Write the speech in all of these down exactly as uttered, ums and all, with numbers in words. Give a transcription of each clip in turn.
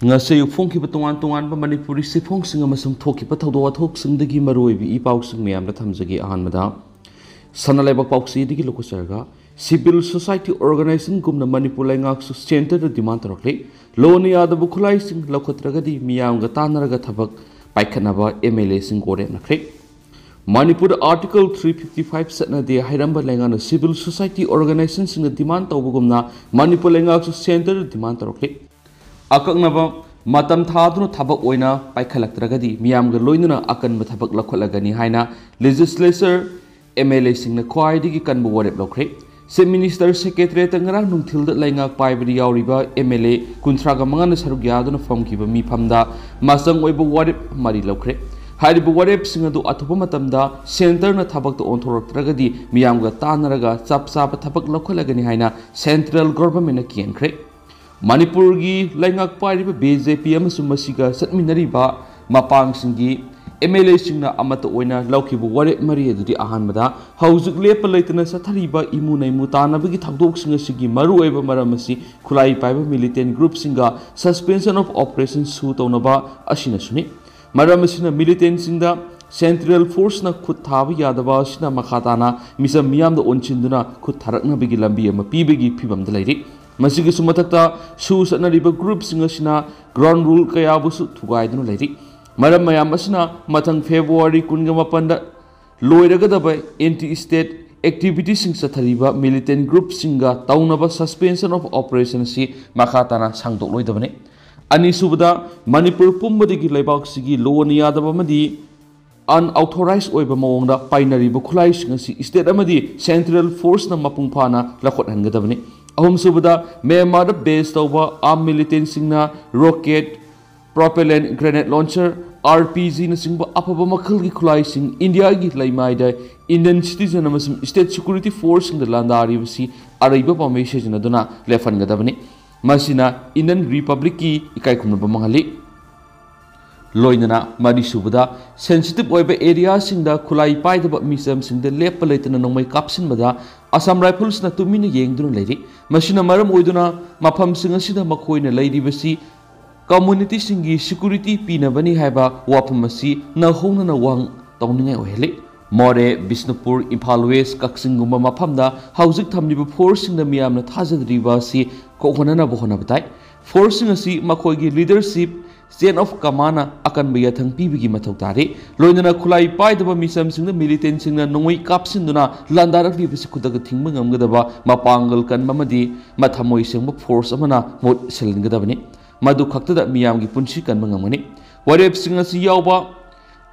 ꯉꯁꯤ ꯑꯌꯨꯛ ꯐꯣꯡꯈꯤꯕ ꯇꯣꯉꯥꯟ ꯇꯣꯉꯥꯟꯕ ꯃꯅꯤꯄꯨꯔꯤ ꯆꯦꯐꯣꯡꯁꯤꯡ ꯑꯃꯁꯨꯡ ꯊꯣꯛꯈꯤꯕ ꯊꯧꯗꯣꯛ ꯋꯥꯊꯣꯛꯁꯤꯡꯗꯒꯤ ꯃꯔꯨꯑꯣꯏꯕ ꯏ ꯄꯥꯎꯁꯤꯡ ꯃꯌꯥꯝꯗ ꯊꯝꯖꯒꯦ꯫ ꯑꯍꯥꯟꯕꯗ ꯁꯅꯥ ꯂꯩꯕꯥꯛ ꯄꯥꯎꯆꯦꯗꯒꯤ ꯂꯧꯈꯠꯆꯔꯒ, civil society organizationꯒꯨꯝꯅ ꯃꯅꯤꯄꯨꯔ ꯂꯩꯉꯥꯛꯁꯨ centreꯗ demand ꯇꯧꯔꯛꯂꯤ꯫ ꯂꯣꯅ ꯌꯥꯗꯕ ꯈꯨꯠꯂꯥꯏꯁꯤꯡ ꯂꯧꯈꯠꯇ꯭ꯔꯒꯗꯤ ꯃꯤꯌꯥꯝꯒ ꯇꯥꯟꯅꯔꯒ ꯊꯕꯛ ꯄꯥꯏꯈꯠꯅꯕ MLAꯁꯤꯡ ꯋꯥꯔꯦꯞꯅꯈ꯭ꯔꯦ꯫ ꯃꯅꯤꯄꯨꯔꯗ Article three fifty five ꯆꯠꯅꯗꯦ ꯍꯥꯏꯔꯝꯕ ꯂꯩꯉꯥꯛꯅ civil society organizationꯁꯤꯡꯅ demand ꯇꯧꯕꯒꯨꯝꯅ Manipur ꯂꯩꯉꯥꯛꯁꯨ centreꯗ demand ꯇꯧꯔꯛꯂꯤ꯫ ꯑꯀꯛꯅꯕ ꯃꯇꯝ ꯊꯥꯗꯨꯅ ꯊꯕꯛ ꯑꯣꯏꯅ ꯄꯥꯏꯈꯠꯂꯛꯇ꯭ꯔꯒꯗꯤ ꯃꯤꯌꯥꯝꯒ ꯂꯣꯏꯅꯅ ꯑꯀꯟꯕ ꯊꯕꯛ ꯂꯧꯈꯠꯂꯒꯅꯤ ꯍꯥꯏꯅ legislature MLAꯁꯤꯡꯅ ꯈ꯭ꯋꯥꯏꯗꯒꯤ ꯀꯟꯕ ꯋꯥꯔꯦꯞ ꯂꯧꯈ꯭ꯔꯦ꯫ Chief Minister Secretariatꯇ ꯉꯔꯥꯡ ꯅꯨꯡꯊꯤꯜꯗ ꯂꯩꯉꯥꯛ ꯄꯥꯏꯕꯗ ꯌꯥꯎꯔꯤꯕ MLA ꯀꯨꯟꯊ꯭ꯔꯥꯒ ꯃꯉꯥꯅ ꯁꯔꯨꯛ ꯌꯥꯗꯨꯅ ꯐꯝꯈꯤꯕ ꯃꯤꯐꯝꯗ ꯃꯆꯪ ꯑꯣꯏꯕ ꯋꯥꯔꯦꯞ ꯃꯔꯤ ꯂꯧꯈ꯭ꯔꯦ꯫ ꯍꯥꯏꯔꯤꯕ ꯋꯥꯔꯦꯞꯁꯤꯡ ꯑꯗꯨ ꯑꯊꯨꯕ ꯃꯇꯝꯗ centreꯅ ꯊꯕꯛꯇ ꯑꯣꯟꯊꯣꯔꯛꯇ꯭ꯔꯒꯗꯤ ꯃꯤꯌꯥꯝꯒ ꯇꯥꯟꯅꯔꯒ ꯆꯞ ꯆꯥꯕ ꯊꯕꯛ ꯂꯧꯈꯠꯂꯒꯅꯤ ꯍꯥꯏꯅ central governmentꯅ ꯀꯤꯍꯟꯈ꯭ꯔꯦ꯫ ꯃꯅꯤꯄꯨꯔꯒꯤ ꯂꯩꯉꯥꯛ ꯄꯥꯏꯔꯤꯕ BJP ꯑꯃꯁꯨꯡ ꯃꯁꯤꯒ ꯆꯠꯃꯤꯟꯅꯔꯤꯕ ꯃꯄꯥꯡꯁꯤꯡꯒꯤ MLAꯁꯤꯡꯅ ꯑꯃꯠꯇ ꯑꯣꯏꯅ ꯂꯧꯈꯤꯕ ꯋꯥꯔꯦꯞ ꯃꯔꯤ ꯑꯗꯨꯗꯤ, ꯑꯍꯥꯟꯕꯗ, ꯍꯧꯖꯤꯛ ꯂꯦꯞꯄ ꯂꯩꯇꯅ ꯆꯠꯊꯔꯤꯕ ꯏꯃꯨ ꯅꯩꯃꯨ ꯇꯥꯟꯅꯕꯒꯤ ꯊꯧꯗꯣꯛꯁꯤꯡ ꯑꯁꯤꯒꯤ ꯃꯔꯨꯑꯣꯏꯕ ꯃꯔꯝ ꯑꯁꯤ ꯈꯨꯠꯂꯥꯏ ꯄꯥꯏꯕ militant groupꯁꯤꯡꯒ suspension of operation ꯁꯨ ꯇꯧꯅꯕ ꯑꯁꯤꯅꯁꯨꯅꯤ꯫ ꯃꯔꯝ ꯑꯁꯤꯅ militantꯁꯤꯡꯗ central forceꯅ ꯈꯨꯠ ꯊꯥꯕ ꯌꯥꯗꯕ ꯑꯁꯤꯅ ꯃꯈꯥ ꯇꯥꯅ ꯃꯤꯆꯝ ꯃꯤꯌꯥꯝꯗ ꯑꯣꯟꯁꯤꯟꯗꯨꯅ ꯈꯨꯠ ꯊꯥꯔꯛꯅꯕꯒꯤ ꯂꯝꯕꯤ ꯑꯃ ꯄꯤꯕꯒꯤ ꯐꯤꯕꯝꯗ ꯂꯩꯔꯤ꯫ ꯃꯁꯤꯒꯤꯁꯨ ꯃꯊꯛꯇ, ꯁꯨ ꯆꯠꯅꯔꯤꯕ groupꯁꯤꯡ ꯑꯁꯤꯅ ground rule ꯀꯌꯥꯕꯨꯁꯨ ꯊꯨꯒꯥꯏꯗꯨꯅ ꯂꯩꯔꯤ꯫ ꯃꯔꯝ ꯃꯌꯥꯝ ꯑꯁꯤꯅ ꯃꯊꯪ February ꯀꯨꯟꯒ ꯃꯥꯄꯟꯗ ꯂꯣꯏꯔꯒꯗꯕ anti state activityꯁꯤꯡ ꯆꯠꯊꯔꯤꯕ militant groupꯁꯤꯡꯒ ꯇꯧꯅꯕ suspension of operation ꯑꯁꯤ ꯃꯈꯥ ꯇꯥꯅ ꯁꯥꯡꯗꯣꯛꯂꯣꯏꯗꯕꯅꯤ꯫ ꯑꯅꯤꯁꯨꯕꯗ, ꯃꯅꯤꯄꯨꯔ ꯄꯨꯝꯕꯗꯒꯤ ꯂꯩꯕꯥꯛꯁꯤꯒꯤ ꯂꯣꯅ ꯌꯥꯗꯕ ꯑꯃꯗꯤ unauthorized ꯑꯣꯏꯕ ꯃꯑꯣꯡꯗ ꯄꯥꯏꯅꯔꯤꯕ ꯈꯨꯠꯂꯥꯏꯁꯤꯡ ꯑꯁꯤ state ꯑꯃꯗꯤ central forceꯅ ꯃꯄꯨꯡ ꯐꯥꯅ ꯂꯧꯈꯠꯍꯟꯒꯗꯕꯅꯤ꯫ ꯑꯍꯨꯝꯁꯨꯕꯗ, ꯃ꯭ꯌꯥꯟꯃꯥꯔꯗ base ꯇꯧꯕ armed militantꯁꯤꯡꯅ rocket, propellant grenade launcher, RPG ꯅꯆꯤꯡꯕ ꯑꯐꯕ ꯃꯈꯜꯒꯤ ꯈꯨꯠꯂꯥꯏꯁꯤꯡ ꯏꯟꯗꯤꯌꯥꯒꯤ ꯂꯩꯃꯥꯏꯗ Indian citizen ꯑꯃꯁꯨꯡ state security forceꯁꯤꯡꯗ ꯂꯥꯟꯗꯥꯔꯤꯕꯁꯤ ꯑꯔꯩꯕ ꯄꯥꯝꯕꯩ ꯁꯤꯖꯤꯟꯅꯗꯨꯅ ꯂꯦꯞꯍꯟꯒꯗꯕꯅꯤ꯫ ꯃꯁꯤꯅ Indian Republicꯀꯤ ꯏꯀꯥꯏ ꯈꯨꯝꯅꯕ ꯃꯥꯡꯍꯜꯂꯤ꯫ ꯂꯣꯏꯅꯅ ꯃꯔꯤꯁꯨꯕꯗ, sensitive ꯑꯣꯏꯕ areaꯁꯤꯡꯗ ꯈꯨꯠꯂꯥꯏ ꯄꯥꯏꯗꯕ ꯃꯤꯆꯝꯁꯤꯡꯗ ꯂꯦꯞꯄ ꯂꯩꯇꯅ ꯅꯣꯡꯃꯩ ꯀꯥꯞꯁꯤꯟꯕꯗ Assam Riflesꯅ ꯇꯨꯃꯤꯟꯅ ꯌꯦꯡꯗꯨꯅ ꯂꯩꯔꯤ꯫ ꯃꯁꯤꯅ ꯃꯔꯝ ꯑꯣꯏꯗꯨꯅ ꯃꯐꯝꯁꯤꯡ ꯑꯁꯤꯗ ꯃꯈꯣꯏꯅ ꯂꯩꯔꯤꯕꯁꯤ ꯀꯝꯃ꯭ꯌꯨꯅꯤꯇꯤꯁꯤꯡꯒꯤ ꯁꯦꯀ꯭ꯌꯨꯔꯤꯇꯤ ꯄꯤꯅꯕꯅꯤ ꯍꯥꯏꯕ ꯋꯥꯐꯝ ꯑꯁꯤ ꯅꯧꯍꯧꯅꯅ ꯋꯥꯍꯪ ꯇꯧꯅꯤꯡꯉꯥꯏ ꯑꯣꯏꯍꯜꯂꯤ꯫ ꯃꯣꯔꯦ, ꯕꯤꯁꯅꯨꯄꯨꯔ, ꯏꯝꯐꯥꯜ ꯋꯦꯁ, ꯀꯛꯆꯤꯡꯒꯨꯝꯕ ꯃꯐꯝꯗ ꯍꯧꯖꯤꯛ ꯊꯝꯂꯤꯕ ꯐꯣꯔꯁꯁꯤꯡꯗ ꯃꯤꯌꯥꯝꯅ ꯊꯥꯖꯗ꯭ꯔꯤꯕ ꯑꯁꯤ ꯀꯣꯛꯍꯟꯅꯅꯕ ꯍꯣꯠꯅꯕ ꯇꯥꯏ꯫ ꯐꯣꯔꯁꯁꯤꯡ ꯑꯁꯤ ꯃꯈꯣꯏꯒꯤ ꯂꯤꯗꯔꯁꯤꯞ, ꯆꯦꯟ ꯑꯣꯐ ꯀꯃꯥꯟꯅ ꯑꯀꯟꯕ ꯌꯥꯊꯪ ꯄꯤꯕꯒꯤ ꯃꯊꯧ ꯇꯥꯔꯤ꯫ ꯂꯣꯏꯅꯅ ꯈꯨꯠꯂꯥꯏ ꯄꯥꯏꯗꯕ ꯃꯤꯆꯝꯁꯤꯡꯗ ꯃꯤꯂꯤꯇꯦꯟꯁꯤꯡꯅ ꯅꯣꯡꯃꯩ ꯀꯥꯞꯁꯤꯟꯗꯨꯅ ꯂꯥꯟꯗꯥꯔꯛꯂꯤꯕꯁꯤ ꯈꯨꯗꯛꯇ ꯊꯤꯡꯕ ꯉꯝꯒꯗꯕ ꯃꯄꯥꯡꯒꯜ ꯀꯟꯕ ꯑꯃꯗꯤ ꯃꯊꯃꯣꯏ ꯁꯦꯡꯕ ꯐꯣꯔꯁ ꯑꯃꯅ ꯃꯍꯨꯠ ꯁꯤꯜꯍꯟꯒꯗꯕꯅꯤ꯫ ꯃꯗꯨ ꯈꯛꯇꯗ ꯃꯤꯌꯥꯝꯒꯤ ꯄꯨꯟꯁꯤ ꯀꯟꯕ ꯉꯝꯒꯅꯤ꯫ ꯋꯥꯔꯦꯞꯁꯤꯡ ꯑꯁꯤ ꯌꯥꯎꯕ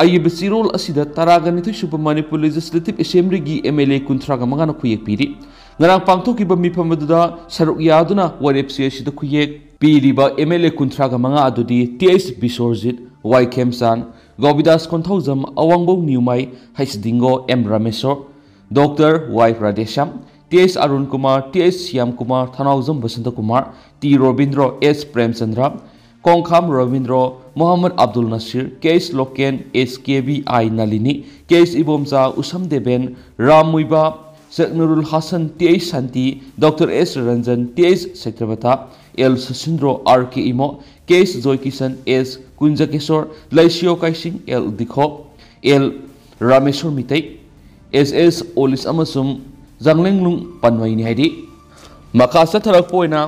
ꯑꯏꯕ ꯆꯦꯔꯣꯜ ꯑꯁꯤꯗ ꯇꯔꯥꯒ ꯅꯤꯊꯣꯏ ꯁꯨꯕ ꯃꯅꯤꯄꯨꯔ ꯂꯦꯖꯤꯁꯂꯦꯇꯤꯚ ꯑꯦꯁꯦꯝꯕ꯭ꯂꯤꯒꯤ ꯑꯦꯝ ꯑꯦꯜ ꯑꯦ ꯀꯨꯟꯊ꯭ꯔꯥꯒ ꯃꯉꯥꯅ ꯈꯨꯌꯦꯛ ꯄꯤꯔꯤ꯫ ꯉꯔꯥꯡ ꯄꯥꯡꯊꯣꯛꯈꯤꯕ ꯃꯤꯐꯝ ꯑꯗꯨꯗ ꯁꯔꯨꯛ ꯌꯥꯗꯨꯅ ꯋꯥꯔꯦꯞꯁꯤꯡ ꯑꯁꯤꯗ ꯈꯨꯌꯦꯛ ꯄꯤꯔꯤꯕ ꯑꯦꯝ ꯑꯦꯜ ꯑꯦ ꯀꯨꯟꯊ꯭ꯔꯥꯒ ꯃꯉꯥ ꯑꯗꯨꯗꯤ T H Bisorjit, Y Khemchand, Gobindas Konthoujam, Awangbou Newmai, Heis Dingo, M Rameshwar, doctor Y Radheshyam, T H Arun Kumar, T H Shyam Kumar, Thounaojam Basanta Kumar, T Robindro, S Premchandra, Khongkham Robindro, Mohammad Abdul Nasir, K H Loken, S K B I Nalini, K H Ibomcha, Usham Deben, Ram Muivah, Sheikh Nurul Hasan, T H Shanti, doctor S Ranjan, T H Satyabrata, L Sashindro, R K Imo, K H Joykishan, S ꯀꯨꯟꯖꯀꯦꯁꯣꯔ, ꯂꯩꯁꯤꯌꯣ ꯀꯥꯏꯁꯤꯡ, L ꯗꯤꯈꯣ, L Rameshwor Meitei, ꯑꯦꯁ ꯑꯦꯁ ꯑꯣꯂꯤꯁ ꯑꯃꯁꯨꯡ ꯖꯥꯡꯂꯦꯡꯂꯨꯡ ꯄꯟꯋꯩꯅꯤ ꯍꯥꯏꯔꯤ꯫ ꯃꯈꯥ ꯆꯠꯊꯔꯛꯄ ꯑꯣꯏꯅ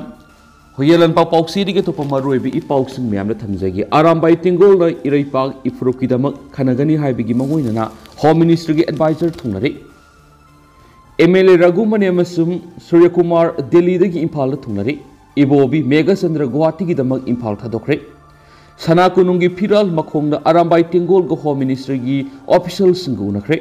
ꯍꯨꯌꯦꯟ ꯂꯥꯟꯄꯥꯎ ꯄꯥꯎꯆꯦꯗꯒꯤ ꯑꯇꯣꯞꯄ ꯃꯔꯨꯑꯣꯏꯕ E ꯄꯥꯎꯁꯤꯡ ꯃꯌꯥꯝꯗ ꯊꯝꯖꯒꯦ꯫ ꯑꯔꯥꯝꯕꯥꯏ ꯇꯦꯡꯒꯣꯜꯅ ꯏꯔꯩꯄꯥꯛ ꯏꯐꯨꯔꯨꯞꯀꯤꯗꯃꯛ ꯈꯟꯅꯒꯅꯤ ꯍꯥꯏꯕꯒꯤ ꯃꯥꯡꯑꯣꯏꯅꯅ ꯍꯣꯝ ꯃꯤꯅꯤꯁꯇꯔꯒꯤ ꯑꯦꯗꯚꯥꯏꯖꯔ ꯊꯨꯡꯅꯔꯤ꯫ ꯑꯦꯝ ꯑꯦꯜ ꯑꯦ ꯔꯘꯨꯃꯅꯤ ꯑꯃꯁꯨꯡ ꯁꯨꯔ꯭ꯌꯀꯨꯃꯥꯔ ꯗꯦꯜꯂꯤꯗꯒꯤ ꯏꯝꯐꯥꯜꯗ ꯊꯨꯡꯅꯔꯤ꯫ ꯏꯕꯣꯕꯤ ꯃꯦꯘꯆꯟꯗ꯭ꯔ ꯒꯨꯋꯥꯍꯥꯇꯤꯒꯤꯗꯃꯛ ꯏꯝꯐꯥꯜ ꯊꯥꯗꯣꯛꯈ꯭ꯔꯦ꯫ ꯁꯅꯥ ꯀꯣꯅꯨꯡꯒꯤ ꯐꯤꯔꯥꯜ ꯃꯈꯣꯡꯗ ꯑꯔꯥꯝꯕꯥꯏ ꯇꯦꯡꯒꯣꯜꯒ ꯍꯣꯝ ꯃꯤꯅꯤꯁꯇꯔꯒꯤ ꯑꯣꯐꯤꯁꯤꯌꯦꯜꯁꯤꯡꯒ ꯎꯅꯈ꯭ꯔꯦ꯫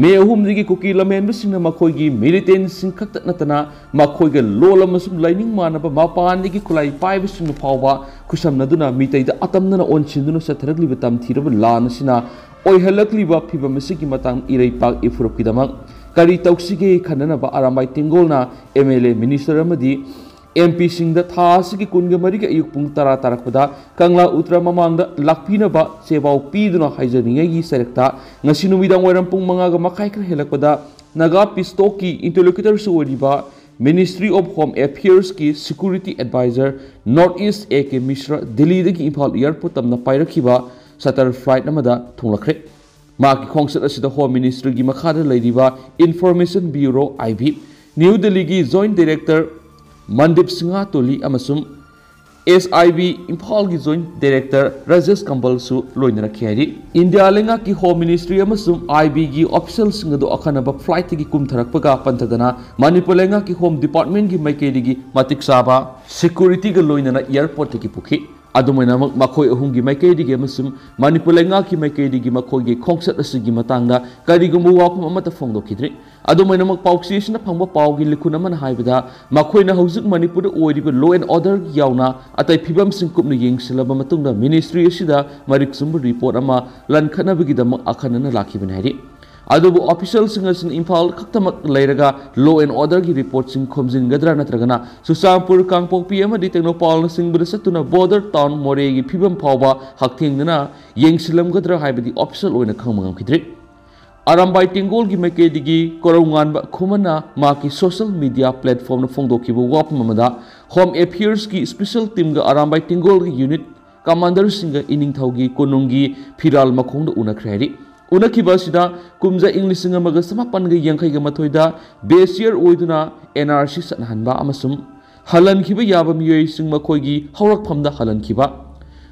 ꯃꯦ ꯑꯍꯨꯝꯗꯒꯤ ꯀꯨꯀꯤ ꯂꯝꯍꯦꯟꯕꯁꯤꯡꯅ ꯃꯈꯣꯏꯒꯤ ꯃꯤꯂꯤꯇꯦꯟꯁꯤꯡ ꯈꯛꯇ ꯅꯠꯇꯅ ꯃꯈꯣꯏꯒ ꯂꯣꯜ ꯑꯃꯁꯨꯡ ꯂꯥꯏꯅꯤꯡ ꯃꯥꯟꯅꯕ ꯃꯄꯥꯟꯗꯒꯤ ꯈꯨꯠꯂꯥꯏ ꯄꯥꯏꯕꯁꯤꯡꯅ ꯐꯥꯎꯕ ꯈꯨꯠꯁꯝꯅꯗꯨꯅ ꯃꯤꯇꯩꯗ ꯑꯇꯝꯅꯅ ꯑꯣꯟꯁꯤꯟꯗꯨꯅ ꯆꯠꯊꯔꯛꯂꯤꯕ ꯇꯝꯊꯤꯔꯕ ꯂꯥꯟ ꯑꯁꯤꯅ ꯑꯣꯏꯍꯜꯂꯛꯂꯤꯕ ꯐꯤꯕꯝ ꯑꯁꯤꯒꯤ ꯃꯇꯥꯡ ꯏꯔꯩꯄꯥꯛ ꯏꯐꯨꯔꯨꯞꯀꯤꯗꯃꯛ ꯀꯔꯤ ꯇꯧꯁꯤꯒꯦ ꯈꯟꯅꯅꯕ ꯑꯔꯥꯝꯕꯥꯏ ꯇꯦꯡꯒꯣꯜꯅ ꯑꯦꯝ ꯑꯦꯜ ꯑꯦ, ꯃꯤꯅꯤꯁꯇꯔ ꯑꯃꯗꯤ ꯑꯦꯝ ꯄꯤꯁꯤꯡꯗ ꯊꯥ ꯑꯁꯤꯒꯤ ꯀꯨꯟꯒ ꯃꯔꯤꯒꯤ ꯑꯌꯨꯛ ꯄꯨꯡ ꯇꯔꯥ ꯇꯥꯔꯛꯄꯗ ꯀꯪꯂꯥ ꯎꯇ꯭ꯔ ꯃꯃꯥꯡꯗ ꯂꯥꯛꯄꯤꯅꯕ ꯆꯦꯕꯥꯎ ꯄꯤꯗꯨꯅ ꯍꯥꯏꯖꯅꯤꯡꯉꯥꯏꯒꯤ ꯆꯔꯛꯇ ꯉꯁꯤ ꯅꯨꯃꯤꯗꯥꯡ ꯋꯥꯏꯔꯝ ꯄꯨꯡ ꯃꯉꯥꯒ ꯃꯈꯥꯏ ꯈꯔ ꯍꯦꯜꯂꯛꯄꯗ ꯅꯥꯒꯥ ꯄꯤꯁ ꯇꯣꯛꯀꯤ ꯏꯟꯇꯔꯂꯣꯀ꯭ꯌꯨꯇꯔꯁꯨ ꯑꯣꯏꯔꯤꯕ Ministry of Home Affairs ꯀꯤ Security Advisor North East A K Mishra ꯗꯤꯜꯂꯤꯗꯒꯤ ꯏꯝꯐꯥꯜ airport ꯇꯝꯅ ꯄꯥꯏꯔꯛꯈꯤꯕ charter flight ꯑꯃꯗ ꯊꯨꯡꯂꯈ꯭ꯔꯦ꯫ ꯃꯍꯥꯛꯀꯤ ꯈꯣꯡꯆꯠ ꯑꯁꯤꯗ Home Ministry ꯒꯤ ꯃꯈꯥꯗ ꯂꯩꯔꯤꯕ Information Bureau, I B, new ꯗꯤꯜꯂꯤꯒꯤ Joint Director ꯃꯟꯗꯤꯞ ꯁꯤꯡꯍ ꯇꯣꯂꯤ ꯑꯃꯁꯨꯡ S I B ꯏꯝꯐꯥꯜꯒꯤ Joint Director ꯔꯥꯖꯦꯁ ꯀꯝꯕꯜꯁꯨ ꯂꯣꯏꯅꯔꯛꯈꯤ ꯍꯥꯏꯔꯤ꯫ ꯏꯟꯗꯤꯌꯥ ꯂꯩꯉꯥꯛꯀꯤ Home Ministry ꯑꯃꯁꯨꯡ I B ꯒꯤ official ꯁꯤꯡ ꯑꯗꯨ ꯑꯈꯟꯅꯕ flight ꯇꯒꯤ ꯀꯨꯝꯊꯔꯛꯄꯒ ꯄꯟꯊꯗꯅ ꯃꯅꯤꯄꯨꯔ ꯂꯩꯉꯥꯛꯀꯤ Home Department ꯀꯤ ꯃꯥꯏꯀꯩꯗꯒꯤ ꯃꯇꯤꯛ ꯆꯥꯕ security ꯒ ꯂꯣꯏꯅꯅ airport ꯇꯒꯤ ꯄꯨꯈꯤ꯫ ꯑꯗꯨꯝ ꯑꯣꯏꯅꯃꯛ, ꯃꯈꯣꯏ ꯑꯍꯨꯝꯒꯤ ꯃꯥꯏꯀꯩꯗꯒꯤ ꯑꯃꯁꯨꯡ ꯃꯅꯤꯄꯨꯔ ꯂꯩꯉꯥꯛꯀꯤ ꯃꯥꯏꯀꯩꯗꯒꯤ ꯃꯈꯣꯏꯒꯤ ꯈꯣꯡꯆꯠ ꯑꯁꯤꯒꯤ ꯃꯇꯥꯡꯗ ꯀꯔꯤꯒꯨꯝꯕ ꯋꯥꯐꯝ ꯑꯃꯠꯇ ꯐꯣꯡꯗꯣꯛꯈꯤꯗ꯭ꯔꯤ꯫ ꯑꯗꯨꯝ ꯑꯣꯏꯅꯃꯛ, ꯄꯥꯎꯆꯦ ꯑꯁꯤꯅ ꯐꯪꯕ ꯄꯥꯎꯒꯤ ꯂꯤꯈꯨꯟ ꯑꯃꯅ ꯍꯥꯏꯕꯗ, ꯃꯈꯣꯏꯅ ꯍꯧꯖꯤꯛ ꯃꯅꯤꯄꯨꯔꯗ ꯑꯣꯏꯔꯤꯕ law and order ꯌꯥꯎꯅ ꯑꯇꯩ ꯐꯤꯕꯝꯁꯤꯡ ꯀꯨꯞꯅ ꯌꯦꯡꯁꯤꯜꯂꯕ ꯃꯇꯨꯡꯗ ministry ꯑꯁꯤꯗ ꯃꯔꯤꯛ ꯆꯨꯝꯕ report ꯑꯃ ꯂꯟꯈꯠꯅꯕꯒꯤꯗꯃꯛ ꯑꯈꯟꯅꯅ ꯂꯥꯛꯈꯤꯕꯅꯤ ꯍꯥꯏꯔꯤ꯫ ꯑꯗꯨꯕꯨ official ꯁꯤꯡ ꯑꯁꯤꯅ ꯏꯝꯐꯥꯜ ꯈꯛꯇꯃꯛ ꯂꯩꯔꯒ law and order ꯒꯤ report ꯁꯤꯡ ꯈꯣꯝꯖꯤꯟꯒꯗ꯭ꯔꯥ ꯅꯠꯇ꯭ꯔꯒꯅ ꯆꯨꯔꯆꯥꯟꯄꯨꯔ, ꯀꯥꯡꯄꯣꯛꯄꯤ ꯑꯃꯗꯤ ꯇꯦꯡꯅꯧꯄꯜꯅꯆꯤꯡꯕꯗ ꯆꯠꯇꯨꯅ border town ꯃꯣꯔꯦꯒꯤ ꯐꯤꯕꯝ ꯐꯥꯎꯕ ꯍꯛꯊꯦꯡꯅꯅ ꯌꯦꯡꯁꯤꯜꯂꯝꯒꯗ꯭ꯔꯥ ꯍꯥꯏꯕꯗꯤ official ꯑꯣꯏꯅ ꯈꯪꯕ ꯉꯝꯈꯤꯗ꯭ꯔꯤ꯫ ꯑꯔꯥꯝꯕꯥꯏ ꯇꯦꯡꯒꯣꯜꯒꯤ ꯃꯥꯏꯀꯩꯗꯒꯤ ꯀꯣꯔꯧꯉꯥꯟꯕ ꯈꯨꯃꯟꯅ ꯃꯍꯥꯛꯀꯤ social media platform ꯗ ꯐꯣꯡꯗꯣꯛꯈꯤꯕ ꯋꯥꯐꯝ ꯑꯃꯗ, Home Affairs ꯀꯤ special team ꯒ ꯑꯔꯥꯝꯕꯥꯏ ꯇꯦꯡꯒꯣꯜꯒꯤ unit commander ꯁꯤꯡꯒ ꯏꯅꯤꯡꯊꯧꯒꯤ ꯀꯣꯅꯨꯡꯒꯤ ꯐꯤꯔꯥꯜ ꯃꯈꯣꯡꯗ ꯎꯅꯈ꯭ꯔꯦ ꯍꯥꯏꯔꯤ꯫ ꯎꯅꯈꯤꯕ ꯑꯁꯤꯗ ꯀꯨꯝꯖꯥ ꯏꯪ ꯂꯤꯁꯤꯡ ꯑꯃꯒ ꯆꯃꯥꯄꯟꯒ ꯌꯥꯡꯈꯩꯒ ꯃꯥꯊꯣꯏꯗ base year ꯑꯣꯏꯗꯨꯅ N R C ꯆꯠꯅꯍꯟꯕ ꯑꯃꯁꯨꯡ ꯍꯜꯍꯟꯈꯤꯕ ꯌꯥꯕ ꯃꯤꯑꯣꯏꯁꯤꯡ ꯃꯈꯣꯏꯒꯤ ꯍꯧꯔꯛꯐꯝꯗ ꯍꯜꯍꯟꯈꯤꯕ,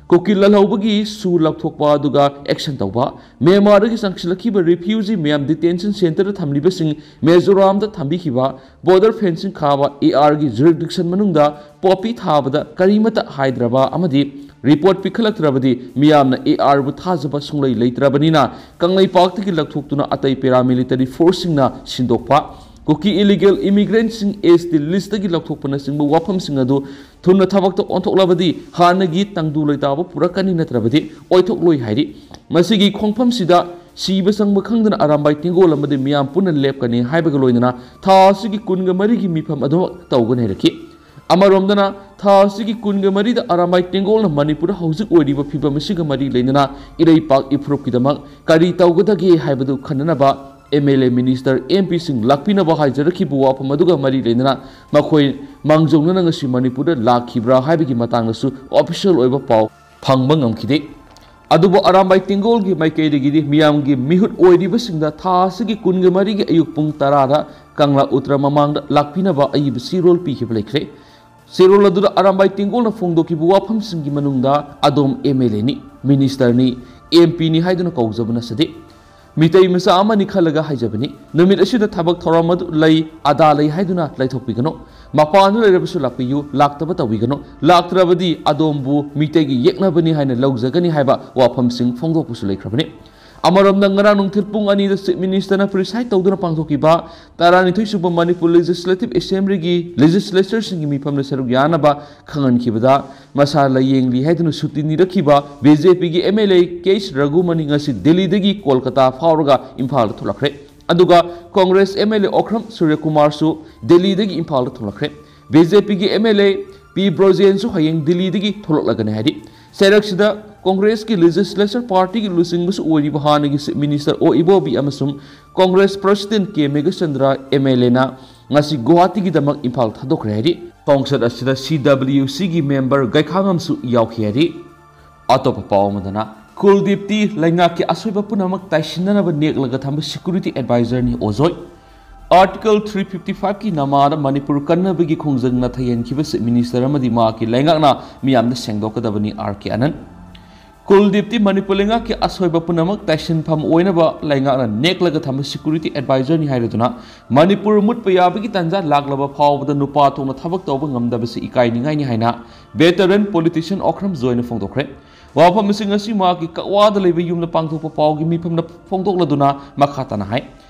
ꯀꯨꯀꯤ ꯂꯥꯜꯍꯧꯕꯒꯤ ꯁꯨ ꯂꯧꯊꯣꯛꯄ ꯑꯗꯨꯒ action ꯇꯧꯕ, ꯃ꯭ꯌꯥꯟꯃꯥꯔꯗꯒꯤ ꯆꯪꯁꯤꯜꯂꯛꯈꯤꯕ refugee ꯃꯌꯥꯝ detention centre ꯗ ꯊꯝꯂꯤꯕꯁꯤꯡ ꯃꯤꯖꯣꯔꯥꯝꯗ ꯊꯝꯕꯤꯈꯤꯕ, border fencing ꯈꯥꯕ, A R ꯒꯤ jurisdiction ꯃꯅꯨꯡꯗ poppy ꯊꯥꯕꯗ ꯀꯔꯤꯃꯠꯇ ꯍꯥꯏꯗ꯭ꯔꯕ ꯑꯃꯗꯤ report ꯄꯤꯈꯠꯂꯛꯇ꯭ꯔꯕꯗꯤ ꯃꯤꯌꯥꯝꯅ A R ꯕꯨ ꯊꯥꯖꯕ ꯁꯨꯡꯂꯩ ꯂꯩꯇ꯭ꯔꯕꯅꯤꯅ ꯀꯪꯂꯩꯄꯥꯛꯇꯒꯤ ꯂꯧꯊꯣꯛꯇꯨꯅ ꯑꯇꯩ paramilitary force ꯁꯤꯡꯅ ꯁꯤꯟꯗꯣꯛꯄ, ꯀꯨꯀꯤ illegal immigrant ꯁꯤꯡ S T list ꯇꯒꯤ ꯂꯧꯊꯣꯛꯄꯅꯆꯤꯡꯕ ꯋꯥꯐꯝꯁꯤꯡ ꯑꯗꯨ ꯊꯨꯅ ꯊꯕꯛꯇ ꯑꯣꯟꯊꯣꯛꯂꯕꯗꯤ ꯍꯥꯟꯅꯒꯤ ꯇꯪꯗꯨ ꯂꯩꯇꯥꯕ ꯄꯨꯔꯛꯀꯅꯤ, ꯅꯠꯇ꯭ꯔꯕꯗꯤ ꯑꯣꯏꯊꯣꯛꯂꯣꯏ ꯍꯥꯏꯔꯤ꯫ ꯃꯁꯤꯒꯤ ꯈꯣꯡꯐꯝꯁꯤꯗ ꯁꯤꯕ ꯆꯪꯕ ꯈꯪꯗꯅ ꯑꯔꯥꯝꯕꯥꯏ ꯇꯦꯡꯒꯣꯜ ꯑꯃꯗꯤ ꯃꯤꯌꯥꯝ ꯄꯨꯟꯅ ꯂꯦꯞꯀꯅꯤ ꯍꯥꯏꯕꯒ ꯂꯣꯏꯅꯅ ꯊꯥ ꯑꯁꯤꯒꯤ ꯀꯨꯟꯒ ꯃꯔꯤꯒꯤ ꯃꯤꯐꯝ ꯑꯗꯨꯃꯛ ꯇꯧꯒꯅꯤ ꯍꯥꯏꯔꯛꯈꯤ꯫ ꯑꯃꯔꯣꯝꯗꯅ, ꯊꯥ ꯑꯁꯤꯒꯤ ꯀꯨꯟꯒ ꯃꯔꯤꯗ ꯑꯔꯥꯝꯕꯥꯏ ꯇꯦꯡꯒꯣꯜꯅ ꯃꯅꯤꯄꯨꯔꯗ ꯍꯧꯖꯤꯛ ꯑꯣꯏꯔꯤꯕ ꯐꯤꯕꯝ ꯑꯁꯤꯒ ꯃꯔꯤ ꯂꯩꯅꯅ ꯏꯔꯩꯄꯥꯛ ꯏꯐꯨꯔꯨꯞꯀꯤꯗꯃꯛ ꯀꯔꯤ ꯇꯧꯒꯗꯒꯦ ꯍꯥꯏꯕꯗꯨ ꯈꯟꯅꯅꯕ M L A, minister, M ꯄꯤꯁꯤꯡ ꯂꯥꯛꯄꯤꯅꯕ ꯍꯥꯏꯖꯔꯛꯈꯤꯕ ꯋꯥꯐꯝ ꯑꯗꯨꯒ ꯃꯔꯤ ꯂꯩꯅꯅ ꯃꯈꯣꯏ ꯃꯥꯡꯖꯧꯅꯅ ꯉꯁꯤ ꯃꯅꯤꯄꯨꯔꯗ ꯂꯥꯛꯈꯤꯕ꯭ꯔꯥ ꯍꯥꯏꯕꯒꯤ ꯃꯇꯥꯡꯗꯁꯨ ꯑꯣꯐꯤꯁꯤꯌꯦꯜ ꯑꯣꯏꯕ ꯄꯥꯎ ꯐꯪꯕ ꯉꯝꯈꯤꯗꯦ꯫ ꯑꯗꯨꯕꯨ ꯑꯔꯥꯝꯕꯥꯏ ꯇꯦꯡꯒꯣꯜꯒꯤ ꯃꯥꯏꯀꯩꯗꯒꯤꯗꯤ ꯃꯤꯌꯥꯝꯒꯤ ꯃꯤꯍꯨꯠ ꯑꯣꯏꯔꯤꯕꯁꯤꯡꯗ ꯊꯥ ꯑꯁꯤꯒꯤ ꯀꯨꯟꯒ ꯃꯔꯤꯒꯤ ꯑꯌꯨꯛ ꯄꯨꯡ ꯇꯔꯥꯗ ꯀꯪꯂꯥ ꯎꯇ꯭ꯔ ꯃꯃꯥꯡꯗ ꯂꯥꯛꯄꯤꯅꯕ ꯑꯏꯕ ꯆꯦꯔꯣꯜ ꯄꯤꯈꯤꯕ ꯂꯩꯈ꯭ꯔꯦ꯫ ꯆꯦꯔꯣꯜ ꯑꯗꯨꯗ ꯑꯔꯥꯝꯕꯥꯏ ꯇꯦꯡꯒꯣꯜꯅ ꯐꯣꯡꯗꯣꯛꯈꯤꯕ ꯋꯥꯐꯝꯁꯤꯡꯒꯤ ꯃꯅꯨꯡꯗ ꯑꯗꯣꯝ ꯑꯦꯝ ꯑꯦꯜ ꯑꯦꯅꯤ, ꯃꯤꯅꯤꯁꯇꯔꯅꯤ, ꯑꯦꯝ ꯄꯤꯅꯤ ꯍꯥꯏꯗꯨꯅ ꯀꯧꯖꯕ ꯅꯠꯆꯗꯦ꯫ ꯃꯤꯇꯩ ꯃꯆꯥ ꯑꯃꯅꯤ ꯈꯜꯂꯒ ꯍꯥꯏꯖꯕꯅꯤ꯫ ꯅꯨꯃꯤꯠ ꯑꯁꯤꯗ ꯊꯕꯛ ꯊꯧꯔꯝ ꯑꯗꯨ ꯂꯩ, ꯑꯗꯥ ꯂꯩ ꯍꯥꯏꯗꯨꯅ ꯂꯩꯊꯣꯛꯄꯤꯒꯅꯨ꯫ ꯃꯄꯥꯟꯗ ꯂꯩꯔꯕꯁꯨ ꯂꯥꯛꯄꯤꯌꯨ, ꯂꯥꯛꯇꯕ ꯇꯧꯕꯤꯒꯅꯨ꯫ ꯂꯥꯛꯇ꯭ꯔꯕꯗꯤ ꯑꯗꯣꯝꯕꯨ ꯃꯤꯇꯩꯒꯤ ꯌꯦꯛꯅꯕꯅꯤ ꯍꯥꯏꯅ ꯂꯧꯖꯒꯅꯤ ꯍꯥꯏꯕ ꯋꯥꯐꯝꯁꯤꯡ ꯐꯣꯡꯗꯣꯛꯄꯁꯨ ꯂꯩꯈ꯭ꯔꯕꯅꯤ꯫ ꯑꯃꯔꯣꯝꯗ, ꯉꯔꯥꯡ ꯅꯨꯡꯊꯤꯜ ꯄꯨꯡ ꯑꯅꯤꯗ ꯆꯤꯐ ꯃꯤꯅꯤꯁꯇꯔꯅ ꯄ꯭ꯔꯤꯁꯥꯏꯗ ꯇꯧꯗꯨꯅ ꯄꯥꯡꯊꯣꯛꯈꯤꯕ ꯇꯔꯥꯅꯤꯊꯣꯏ ꯁꯨꯕ ꯃꯅꯤꯄꯨꯔ ꯂꯦꯖꯤꯁꯂꯦꯇꯤꯚ ꯑꯦꯁꯦꯝꯕ꯭ꯂꯤꯒꯤ ꯂꯦꯖꯤꯁꯂꯦꯆꯔꯁꯤꯡꯒꯤ ꯃꯤꯐꯝꯗ ꯁꯔꯨꯛ ꯌꯥꯅꯕ ꯈꯪꯍꯟꯈꯤꯕꯗ, ꯃꯁꯥ ꯂꯥꯌꯦꯡꯂꯤ ꯍꯥꯏꯗꯨꯅ ꯁꯨꯇꯤ ꯅꯤꯔꯛꯈꯤꯕ ꯕꯤ ꯖꯦ ꯄꯤꯒꯤ M L A K H ꯔꯘꯨꯃꯅꯤ ꯉꯁꯤ ꯗꯤꯜꯂꯤꯗꯒꯤ ꯀꯣꯜꯀꯇꯥ ꯐꯥꯎꯔꯒ ꯏꯝꯐꯥꯜꯗ ꯊꯣꯛꯂꯛꯈ꯭ꯔꯦ꯫ ꯑꯗꯨꯒ Congress M L A Okram ꯁꯨꯔ꯭ꯌꯀꯨꯃꯥꯔꯁꯨ ꯗꯤꯜꯂꯤꯗꯒꯤ ꯏꯝꯐꯥꯜꯗ ꯊꯣꯛꯂꯛꯈ꯭ꯔꯦ꯫ ꯕꯤ ꯖꯦ ꯄꯤꯒꯤ ꯑꯦꯝ ꯑꯦꯜ ꯑꯦ ꯄꯤ ꯕ꯭ꯔꯣꯖꯦꯟꯁꯨ ꯍꯌꯦꯡ ꯗꯤꯜꯂꯤꯗꯒꯤ ꯊꯣꯛꯂꯛꯂꯒꯅꯤ ꯍꯥꯏꯔꯤ꯫ ꯆꯩꯔꯛꯁꯤꯗ ꯀꯣꯡꯒ꯭ꯔꯦꯁꯀꯤ ꯂꯦꯖꯤꯁꯂꯦꯆꯔ ꯄꯥꯔꯇꯤꯒꯤ ꯂꯨꯆꯤꯡꯕꯁꯨ ꯑꯣꯏꯔꯤꯕ ꯍꯥꯟꯅꯒꯤ ꯆꯤꯐ ꯃꯤꯅꯤꯁꯇꯔ ꯑꯣ ꯏꯕꯣꯕꯤ ꯑꯃꯁꯨꯡ ꯀꯣꯡꯒ꯭ꯔꯦꯁ ꯄ꯭ꯔꯁꯤꯗꯦꯟꯠ ꯀꯦ ꯃꯦꯘꯆꯟꯗ꯭ꯔ ꯑꯦꯝ ꯑꯦꯜ ꯑꯦꯅ ꯉꯁꯤ ꯒꯨꯋꯥꯍꯥꯇꯤꯒꯤꯗꯃꯛ ꯏꯝꯐꯥꯜ ꯊꯥꯗꯣꯛꯈ꯭ꯔꯦ ꯍꯥꯏꯔꯤ꯫ ꯈꯣꯡꯆꯠ ꯑꯁꯤꯗ ꯁꯤ ꯗꯕ꯭ꯂꯤꯌꯨ ꯁꯤꯒꯤ ꯃꯦꯝꯕꯔ ꯒꯩꯈꯥꯉꯝꯁꯨ ꯌꯥꯎꯈꯤ ꯍꯥꯏꯔꯤ꯫ ꯑꯇꯣꯞꯄ ꯄꯥꯎ ꯑꯃꯗꯅ, ꯀꯨꯜꯗꯤꯞꯇꯤ ꯂꯩꯉꯥꯛꯀꯤ ꯑꯁꯣꯏꯕ ꯄꯨꯝꯅꯃꯛ ꯇꯥꯏꯁꯤꯟꯅꯅꯕ ꯅꯦꯛꯂꯒ ꯊꯝꯕ ꯁꯦꯀ꯭ꯌꯨꯔꯤꯇꯤ ꯑꯦꯗꯚꯥꯏꯖꯔꯅꯤ ꯑꯣꯖꯣꯏ꯫ ꯑꯥꯔꯇꯤꯀꯜ ꯊ꯭ꯔꯤ ꯐꯤꯐꯇꯤ ꯐꯥꯏꯚꯀꯤ ꯅꯃꯥꯗ ꯃꯅꯤꯄꯨꯔ ꯀꯟꯅꯕꯒꯤ ꯈꯣꯡꯖꯪ ꯅꯥꯊꯩꯍꯟꯈꯤꯕ ꯆꯤꯐ ꯃꯤꯅꯤꯁꯇꯔ ꯑꯃꯗꯤ ꯃꯍꯥꯛꯀꯤ ꯂꯩꯉꯥꯛꯅ ꯃꯤꯌꯥꯝꯗ ꯁꯦꯡꯗꯣꯛꯀꯗꯕꯅꯤ, ꯑꯥꯔ ꯀꯦ ꯑꯅꯟ꯫ ꯀꯨꯜꯗꯤꯞꯇꯤ ꯃꯅꯤꯄꯨꯔ ꯂꯩꯉꯥꯛꯀꯤ ꯑꯁꯣꯏꯕ ꯄꯨꯝꯅꯃꯛ ꯇꯥꯏꯁꯤꯟꯐꯝ ꯑꯣꯏꯅꯕ ꯂꯩꯉꯥꯛꯅ ꯅꯦꯛꯂꯒ ꯊꯝꯕ ꯁꯦꯀ꯭ꯌꯨꯔꯤꯇꯤ ꯑꯦꯗꯚꯥꯏꯖꯔꯅꯤ ꯍꯥꯏꯔꯗꯨꯅ ꯃꯅꯤꯄꯨꯔ ꯃꯨꯠꯄ ꯌꯥꯕꯒꯤ ꯇꯥꯟꯖꯥ ꯂꯥꯛꯂꯕ ꯐꯥꯎꯕꯗ ꯅꯨꯄꯥ ꯊꯣꯛꯅ ꯊꯕꯛ ꯇꯧꯕ ꯉꯝꯗꯕꯁꯤ ꯏꯀꯥꯏꯅꯤꯡꯉꯥꯏꯅꯤ ꯍꯥꯏꯅ ꯚꯦꯇꯔꯟ ꯄꯣꯂꯤꯇꯤꯁꯤꯌꯟ ꯑꯣꯀ꯭ꯔꯝ ꯖꯣꯏꯅ ꯐꯣꯡꯗꯣꯛꯈ꯭ꯔꯦ꯫ ꯋꯥꯐꯝ ꯑꯁꯤ ꯉꯁꯤ ꯃꯍꯥꯛꯀꯤ ꯀꯛꯋꯥꯗ ꯂꯩꯕ ꯌꯨꯝꯗ ꯄꯥꯡꯊꯣꯛꯄ ꯄꯥꯎꯒꯤ ꯃꯤꯐꯝꯗ ꯐꯣꯡꯗꯣꯛꯂꯗꯨꯅ ꯃꯈꯥ ꯇꯥꯅ ꯍꯥꯏ,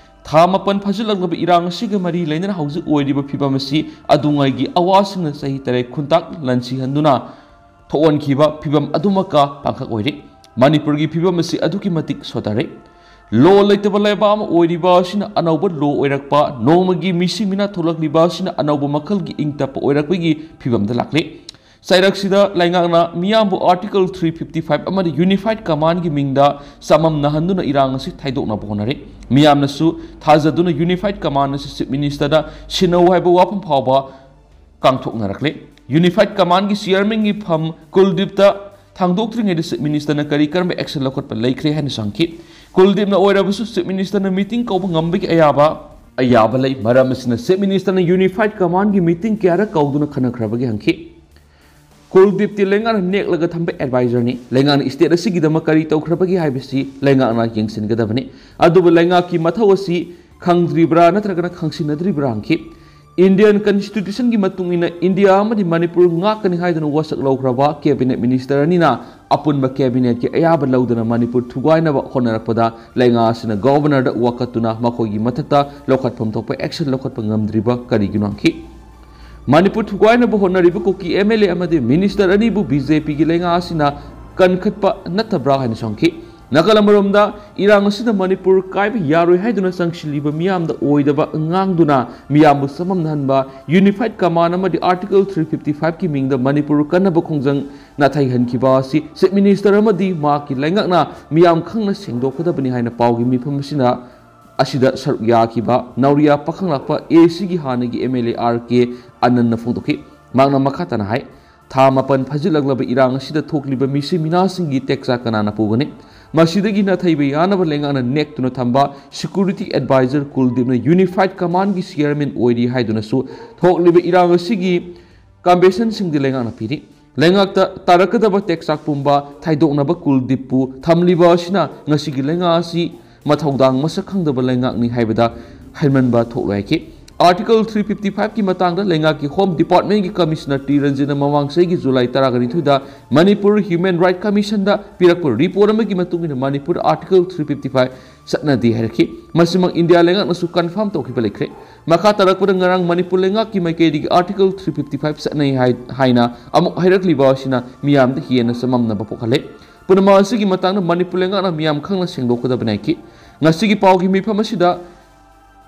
ꯊꯥ ꯃꯥꯄꯟ ꯐꯥꯖꯤꯜꯂꯛꯂꯕ ꯏꯔꯥꯡ ꯑꯁꯤꯒ ꯃꯔꯤ ꯂꯩꯅꯅ ꯍꯧꯖꯤꯛ ꯑꯣꯏꯔꯤꯕ ꯐꯤꯕꯝ ꯑꯁꯤ ꯑꯗꯨꯉꯩꯒꯤ ꯑꯋꯥꯁꯤꯡꯅ ꯆꯍꯤ ꯇꯔꯦꯠ ꯈꯨꯟꯇꯥꯛ ꯂꯟꯁꯤꯍꯟꯗꯨꯅ ꯊꯣꯛꯍꯟꯈꯤꯕ ꯐꯤꯕꯝ ꯑꯗꯨꯃꯛꯀ ꯄꯥꯡꯈꯛ ꯑꯣꯏꯔꯤ꯫ ꯃꯅꯤꯄꯨꯔꯒꯤ ꯐꯤꯕꯝ ꯑꯁꯤ ꯑꯗꯨꯛꯀꯤ ꯃꯇꯤꯛ ꯁꯣꯊꯔꯦ꯫ ꯂꯣ ꯂꯩꯇꯕ ꯂꯩꯕꯥꯛ ꯑꯃ ꯑꯣꯏꯔꯤꯕ ꯑꯁꯤꯅ ꯑꯅꯧꯕ ꯂꯣ ꯑꯣꯏꯔꯛꯄ, ꯅꯣꯡꯃꯒꯤ ꯃꯤꯁꯤ ꯃꯤꯅꯥ ꯊꯣꯛꯂꯛꯂꯤꯕ ꯑꯁꯤꯅ ꯑꯅꯧꯕ ꯃꯈꯜꯒꯤ ꯏꯪ ꯇꯞꯄ ꯑꯣꯏꯔꯛꯄꯒꯤ ꯐꯤꯕꯝꯗ ꯂꯥꯛꯂꯤ꯫ ꯆꯩꯔꯛꯁꯤꯗ ꯂꯩꯉꯥꯛꯅ ꯃꯤꯌꯥꯝꯕꯨ ꯑꯥꯔꯇꯤꯀꯜ ꯊ꯭ꯔꯤ ꯐꯤꯐꯇꯤ ꯐꯥꯏꯚ ꯑꯃꯗꯤ ꯌꯨꯅꯤꯐꯥꯏꯠ ꯀꯃꯥꯟꯒꯤ ꯃꯤꯡꯗ ꯆꯃꯝꯅꯍꯟꯗꯨꯅ ꯏꯔꯥꯡ ꯑꯁꯤ ꯊꯩꯗꯣꯛꯅꯕ ꯍꯣꯠꯅꯔꯤ꯫ ꯃꯤꯌꯥꯝꯅꯁꯨ ꯊꯥꯖꯗꯨꯅ Unified Command ꯑꯁꯤ Chief Minister ꯗ ꯁꯤꯟꯅꯧ ꯍꯥꯏꯕ ꯋꯥꯐꯝ ꯐꯥꯎꯕ ꯀꯥꯡꯊꯣꯛꯅꯔꯛꯂꯦ꯫ Unified Command ꯒꯤ Chairman ꯒꯤ ꯐꯝ ꯀꯨꯜꯗꯤꯞꯇ ꯊꯥꯡꯗꯣꯛꯇ꯭ꯔꯤꯉꯩꯗ Chief Minister ꯅ ꯀꯔꯤ ꯀꯔꯝꯕ action ꯂꯧꯈꯠꯄ ꯂꯩꯈ꯭ꯔꯦ ꯍꯥꯏꯅꯁꯨ ꯍꯪꯈꯤ꯫ ꯀꯨꯜꯗꯤꯞꯅ ꯑꯣꯏꯔꯕꯁꯨ Chief Minister ꯅ meeting ꯀꯧꯕ ꯉꯝꯕꯒꯤ ꯑꯌꯥꯕ, ꯑꯌꯥꯕ ꯂꯩ꯫ ꯃꯔꯝ ꯑꯁꯤꯅ Chief Minister ꯅ Unified Command ꯒꯤ meeting ꯀꯌꯥꯔꯛ ꯀꯧꯗꯨꯅ ꯈꯟꯅꯈ꯭ꯔꯕꯒꯦ ꯍꯪꯈꯤ꯫ ꯀꯨꯜꯗꯤꯞꯇꯤ ꯂꯩꯉꯥꯛꯅ ꯅꯦꯛꯂꯒ ꯊꯝꯕ advisor ꯅꯤ꯫ ꯂꯩꯉꯥꯛꯅ state ꯑꯁꯤꯒꯤꯗꯃꯛ ꯀꯔꯤ ꯇꯧꯈ꯭ꯔꯕꯒꯦ ꯍꯥꯏꯕꯁꯤ ꯂꯩꯉꯥꯛꯅ ꯌꯦꯡꯁꯤꯟꯒꯗꯕꯅꯤ꯫ ꯑꯗꯨꯕꯨ ꯂꯩꯉꯥꯛꯀꯤ ꯃꯊꯧ ꯑꯁꯤ ꯈꯪꯗ꯭ꯔꯤꯕ꯭ꯔꯥ ꯅꯠꯇ꯭ꯔꯒꯅ ꯈꯪꯁꯤꯟꯅꯗ꯭ꯔꯤꯕ꯭ꯔꯥ ꯍꯪꯈꯤ꯫ Indian Constitution ꯒꯤ ꯃꯇꯨꯡ ꯏꯟꯅ ꯏꯟꯗꯤꯌꯥ ꯑꯃꯗꯤ ꯃꯅꯤꯄꯨꯔ ꯉꯥꯛꯀꯅꯤ ꯍꯥꯏꯗꯨꯅ ꯋꯥꯁꯛ ꯂꯧꯈ꯭ꯔꯕ cabinet minister ꯑꯅꯤꯅ ꯑꯄꯨꯟꯕ cabinet ꯀꯤ ꯑꯌꯥꯕ ꯂꯧꯗꯅ ꯃꯅꯤꯄꯨꯔ ꯊꯨꯒꯥꯏꯅꯕ ꯍꯣꯠꯅꯔꯛꯄꯗ ꯂꯩꯉꯥꯛ ꯑꯁꯤꯅ governor ꯗ ꯋꯥꯀꯠꯇꯨꯅ ꯃꯈꯣꯏꯒꯤ ꯃꯊꯛꯇ ꯂꯧꯈꯠꯐꯝ ꯊꯣꯛꯄ action ꯂꯧꯈꯠꯄ ꯉꯝꯗ꯭ꯔꯤꯕ ꯀꯔꯤꯒꯤꯅꯣ ꯍꯪꯈꯤ꯫ ꯃꯅꯤꯄꯨꯔ ꯊꯨꯒꯥꯏꯅꯕ ꯍꯣꯠꯅꯔꯤꯕ ꯀꯨꯀꯤ M L A ꯑꯃꯗꯤ minister ꯑꯅꯤꯕꯨ B J P ꯒꯤ ꯂꯩꯉꯥꯛ ꯑꯁꯤꯅ ꯀꯟꯈꯠꯄ ꯅꯠꯇꯕ꯭ꯔꯥ ꯍꯥꯏꯅꯁꯨ ꯍꯪꯈꯤ꯫ ꯅꯥꯀꯜ ꯑꯃꯔꯣꯝꯗ, ꯏꯔꯥꯡ ꯑꯁꯤꯗ ꯃꯅꯤꯄꯨꯔ ꯀꯥꯏꯕ ꯌꯥꯔꯣꯏ ꯍꯥꯏꯗꯨꯅ ꯆꯪꯁꯤꯜꯂꯤꯕ ꯃꯤꯌꯥꯝꯗ ꯑꯣꯏꯗꯕ ꯉꯥꯡꯗꯨꯅ ꯃꯤꯌꯥꯝꯕꯨ ꯆꯃꯝꯅꯍꯟꯕ, Unified Command ꯑꯃꯗꯤ Article three fifty five ꯀꯤ ꯃꯤꯡꯗ ꯃꯅꯤꯄꯨꯔ ꯀꯟꯅꯕ ꯈꯣꯡꯖꯪ ꯅꯥꯊꯩꯍꯟꯈꯤꯕ ꯑꯁꯤ Chief Minister ꯑꯃꯗꯤ ꯃꯍꯥꯛꯀꯤ ꯂꯩꯉꯥꯛꯅ ꯃꯤꯌꯥꯝ ꯈꯪꯅ ꯁꯦꯡꯗꯣꯛꯀꯗꯕꯅꯤ ꯍꯥꯏꯅ ꯄꯥꯎꯒꯤ ꯃꯤꯐꯝ ꯑꯁꯤꯅ, ꯑꯁꯤꯗ ꯁꯔꯨꯛ ꯌꯥꯈꯤꯕ ꯅꯥꯎꯔꯤꯌꯥ ꯄꯥꯈꯪꯂꯥꯛꯄ A C ꯒꯤ ꯍꯥꯟꯅꯒꯤ M L A R K ꯑꯅꯟꯅ ꯐꯣꯡꯗꯣꯛꯈꯤ꯫ ꯃꯍꯥꯛꯅ ꯃꯈꯥ ꯇꯥꯅ ꯍꯥꯏ, ꯊꯥ ꯃꯥꯄꯟ ꯐꯥꯖꯤꯜꯂꯛꯂꯕ ꯏꯔꯥꯡ ꯑꯁꯤꯗ ꯊꯣꯛꯂꯤꯕ ꯃꯤꯁꯤ ꯃꯤꯅꯥꯁꯤꯡꯒꯤ ꯇꯦꯛꯆꯥꯛ ꯀꯅꯥꯅ ꯄꯨꯒꯅꯤ? ꯃꯁꯤꯗꯒꯤ ꯅꯥꯊꯩꯕ ꯌꯥꯅꯕ ꯂꯩꯉꯥꯛꯅ ꯅꯦꯛꯇꯨꯅ ꯊꯝꯕ security advisor ꯀꯨꯜꯗꯤꯞꯅ Unified Command ꯒꯤ chairman ꯑꯣꯏꯔꯤ ꯍꯥꯏꯗꯨꯅꯁꯨ ꯊꯣꯛꯂꯤꯕ ꯏꯔꯥꯡ ꯑꯁꯤꯒꯤ compensationꯁꯤꯡꯗꯤ ꯂꯩꯉꯥꯛꯅ ꯄꯤꯔꯤ꯫ ꯂꯩꯉꯥꯛꯇ ꯇꯥꯔꯛꯀꯗꯕ ꯇꯦꯛꯆꯥꯛ ꯄꯨꯝꯕ ꯊꯥꯏꯗꯣꯛꯅꯕ ꯀꯨꯜꯗꯤꯞꯄꯨ ꯊꯝꯂꯤꯕ ꯑꯁꯤꯅ ꯉꯁꯤꯒꯤ ꯂꯩꯉꯥꯛ ꯑꯁꯤ ꯃꯊꯧꯗꯥꯡ ꯃꯁꯛ ꯈꯪꯗꯕ ꯂꯩꯉꯥꯛꯅꯤ ꯍꯥꯏꯕꯗ ꯍꯦꯟꯃꯟꯕ ꯊꯣꯛꯂꯣꯏ ꯍꯥꯏꯈꯤ꯫ Article three fifty five ꯀꯤ ꯃꯇꯥꯡꯗ ꯂꯩꯉꯥꯛꯀꯤ Home Department ꯀꯤ Commissioner ꯇꯤ ꯔꯟꯖꯤꯠꯅ ꯃꯃꯥꯡ ꯆꯍꯤꯒꯤ ꯖꯨꯂꯥꯏ ꯇꯔꯥꯒ ꯅꯤꯊꯣꯏꯗ ꯃꯅꯤꯄꯨꯔ Human Right Commission ꯗ ꯄꯤꯔꯛꯄ report ꯑꯃꯒꯤ ꯃꯇꯨꯡ ꯏꯟꯅ Manipur Article three fifty five ꯆꯠꯅꯗꯦ ꯍꯥꯏꯔꯛꯈꯤ꯫ ꯃꯁꯤꯃꯛ ꯏꯟꯗꯤꯌꯥ ꯂꯩꯉꯥꯛꯅꯁꯨ confirm ꯇꯧꯈꯤꯕ ꯂꯩꯈ꯭ꯔꯦ꯫ ꯃꯈꯥ ꯇꯥꯔꯛꯄꯗ ꯉꯔꯥꯡ ꯃꯅꯤꯄꯨꯔ ꯂꯩꯉꯥꯛꯀꯤ ꯃꯥꯏꯀꯩꯗꯒꯤ Article three fifty five ꯆꯠꯅꯩ ꯍꯥꯏ-, ꯍꯥꯏꯅ ꯑꯃꯨꯛ ꯍꯥꯏꯔꯛꯂꯤꯕ ꯑꯁꯤꯅ ꯃꯤꯌꯥꯝꯗ ꯍꯦꯟꯅ ꯆꯃꯝꯅꯕ ꯄꯣꯛꯍꯜꯂꯦ꯫ ꯄꯨꯝꯅꯃꯛ ꯑꯁꯤꯒꯤ ꯃꯇꯥꯡꯗ ꯃꯅꯤꯄꯨꯔ ꯂꯩꯉꯥꯛꯅ ꯃꯤꯌꯥꯝ ꯈꯪꯅ ꯁꯦꯡꯗꯣꯛꯀꯗꯕꯅꯤ ꯍꯥꯏꯈꯤ꯫ ꯉꯁꯤꯒꯤ ꯄꯥꯎꯒꯤ ꯃꯤꯐꯝ ꯑꯁꯤꯗ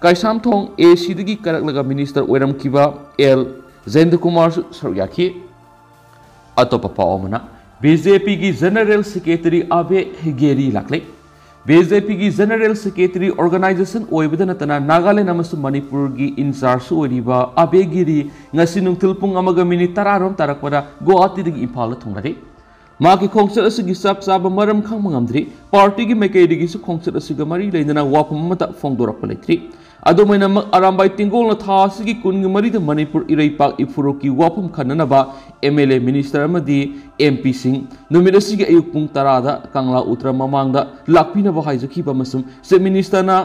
ꯀꯩꯁꯥꯝꯊꯣꯡ A C ꯗꯒꯤ ꯀꯥꯔꯛꯂꯒ minister ꯑꯣꯏꯔꯝꯈꯤꯕ ꯑꯦꯜ ꯖꯌꯟꯇꯀꯨꯃꯥꯔꯁꯨ ꯁꯔꯨꯛ ꯌꯥꯈꯤ꯫ ꯑꯇꯣꯞꯄ ꯄꯥꯎ ꯑꯃꯅ, B J P ꯒꯤ General Secretary ꯑꯕꯦ ꯍꯦꯒꯦꯔꯤ ꯂꯥꯛꯂꯦ꯫ ꯕꯤ ꯖꯦ ꯄꯤꯒꯤ ꯖꯦꯅꯔꯦꯜ ꯁꯦꯀ꯭ꯔꯦꯇꯔꯤ, ꯑꯣꯔꯒꯅꯥꯏꯖꯦꯁꯟ ꯑꯣꯏꯕꯗ ꯅꯠꯇꯅ ꯅꯥꯒꯥꯂꯦꯟ ꯑꯃꯁꯨꯡ ꯃꯅꯤꯄꯨꯔꯒꯤ ꯏꯟꯆꯥꯔꯖꯁꯨ ꯑꯣꯏꯔꯤꯕ ꯑꯕꯦ ꯒꯤꯔꯤ ꯉꯁꯤ ꯅꯨꯡꯊꯤꯜ ꯄꯨꯡ ꯑꯃꯒ ꯃꯤꯅꯤꯠ ꯇꯔꯥꯔꯣꯝ ꯇꯥꯔꯛꯄꯗ ꯒꯨꯋꯥꯍꯥꯇꯤꯗꯒꯤ ꯏꯝꯐꯥꯜꯗ ꯊꯨꯡꯂꯔꯦ꯫ ꯃꯍꯥꯛꯀꯤ ꯈꯣꯡꯆꯠ ꯑꯁꯤꯒꯤ ꯆꯞ ꯆꯥꯕ ꯃꯔꯝ ꯈꯪꯕ ꯉꯝꯗ꯭ꯔꯤ꯫ ꯄꯥꯔꯇꯤꯒꯤ ꯃꯥꯏꯀꯩꯗꯒꯤꯁꯨ ꯈꯣꯡꯆꯠ ꯑꯁꯤꯒ ꯃꯔꯤ ꯂꯩꯅꯅ ꯋꯥꯐꯝ ꯑꯃꯠꯇ ꯐꯣꯡꯗꯣꯔꯛꯄ ꯂꯩꯇ꯭ꯔꯤ꯫ ꯑꯗꯨꯝ ꯑꯣꯏꯅꯃꯛ, ꯑꯔꯥꯝꯕꯥꯏ ꯇꯦꯡꯒꯣꯜꯅ ꯊꯥ ꯑꯁꯤꯒꯤ ꯀꯨꯟꯒ ꯃꯔꯤꯗ ꯃꯅꯤꯄꯨꯔ ꯏꯔꯩꯄꯥꯛ ꯏꯐꯨꯔꯨꯞꯀꯤ ꯋꯥꯐꯝ ꯈꯟꯅꯅꯕ ꯑꯦꯝ ꯑꯦꯜ ꯑꯦ, ꯃꯤꯅꯤꯁꯇꯔ ꯑꯃꯗꯤ ꯑꯦꯝ ꯄꯤꯁꯤꯡ ꯅꯨꯃꯤꯠ ꯑꯁꯤꯒꯤ ꯑꯌꯨꯛ ꯄꯨꯡ ꯇꯔꯥꯗ ꯀꯪꯂꯥ ꯎꯇ꯭ꯔ ꯃꯃꯥꯡꯗ ꯂꯥꯛꯄꯤꯅꯕ ꯍꯥꯏꯖꯈꯤꯕ ꯑꯃꯁꯨꯡ ꯆꯤꯐ ꯃꯤꯅꯤꯁꯇꯔꯅ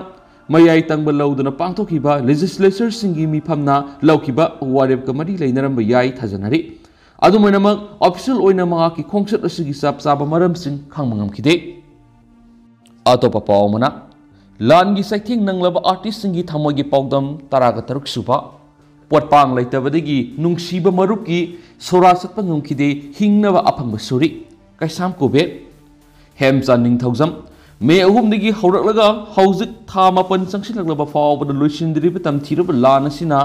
ꯃꯌꯥꯏ ꯇꯪꯕ ꯂꯧꯗꯨꯅ ꯄꯥꯡꯊꯣꯛꯈꯤꯕ ꯂꯦꯖꯤꯁꯂꯦꯆꯔꯁꯤꯡꯒꯤ ꯃꯤꯐꯝꯅ ꯂꯧꯈꯤꯕ ꯋꯥꯔꯦꯞꯀ ꯃꯔꯤ ꯂꯩꯅꯔꯝꯕ ꯌꯥꯏ ꯊꯥꯖꯅꯔꯤ꯫ ꯑꯗꯨꯝ ꯑꯣꯏꯅꯃꯛ, ꯑꯣꯐꯤꯁꯤꯌꯦꯜ ꯑꯣꯏꯅ ꯃꯍꯥꯛꯀꯤ ꯈꯣꯡꯆꯠ ꯑꯁꯤꯒꯤ ꯆꯞ ꯆꯥꯕ ꯃꯔꯝꯁꯤꯡ ꯈꯪꯕ ꯉꯝꯈꯤꯗꯦ꯫ ꯑꯇꯣꯞꯄ ꯄꯥꯎ ꯑꯃꯅ, ꯂꯥꯟꯒꯤ ꯆꯩꯊꯦꯡ ꯅꯪꯂꯕ ꯑꯥꯔꯇꯤꯁ꯭ꯠꯁꯤꯡꯒꯤ ꯊꯃꯣꯏꯒꯤ ꯄꯥꯎꯗꯝ ꯇꯔꯥꯒ ꯇꯔꯨꯛ ꯁꯨꯕ꯫ ꯄꯣꯠꯄꯥꯡ ꯂꯩꯇꯕꯗꯒꯤ ꯅꯨꯡꯁꯤꯕ ꯃꯔꯨꯞꯀꯤ ꯁꯣꯔꯥ ꯆꯠꯄ ꯉꯝꯈꯤꯗꯦ, ꯍꯤꯡꯅꯕ ꯑꯐꯪꯕ ꯁꯨꯔꯤ꯫ ꯀꯩꯁꯥꯝ ꯀꯨꯕꯦꯔ꯫ ꯍꯦꯝꯆꯥꯟ ꯅꯤꯡꯊꯧꯖꯝ꯫ ꯃꯦ ꯑꯍꯨꯝꯗꯒꯤ ꯍꯧꯔꯛꯂꯒ ꯍꯧꯖꯤꯛ ꯊꯥ ꯃꯥꯄꯟ ꯆꯪꯁꯤꯜꯂꯛꯂꯕ ꯐꯥꯎꯕꯗ ꯂꯣꯏꯁꯤꯟꯗ꯭ꯔꯤꯕ ꯇꯝꯊꯤꯔꯕ ꯂꯥꯟ ꯑꯁꯤꯅ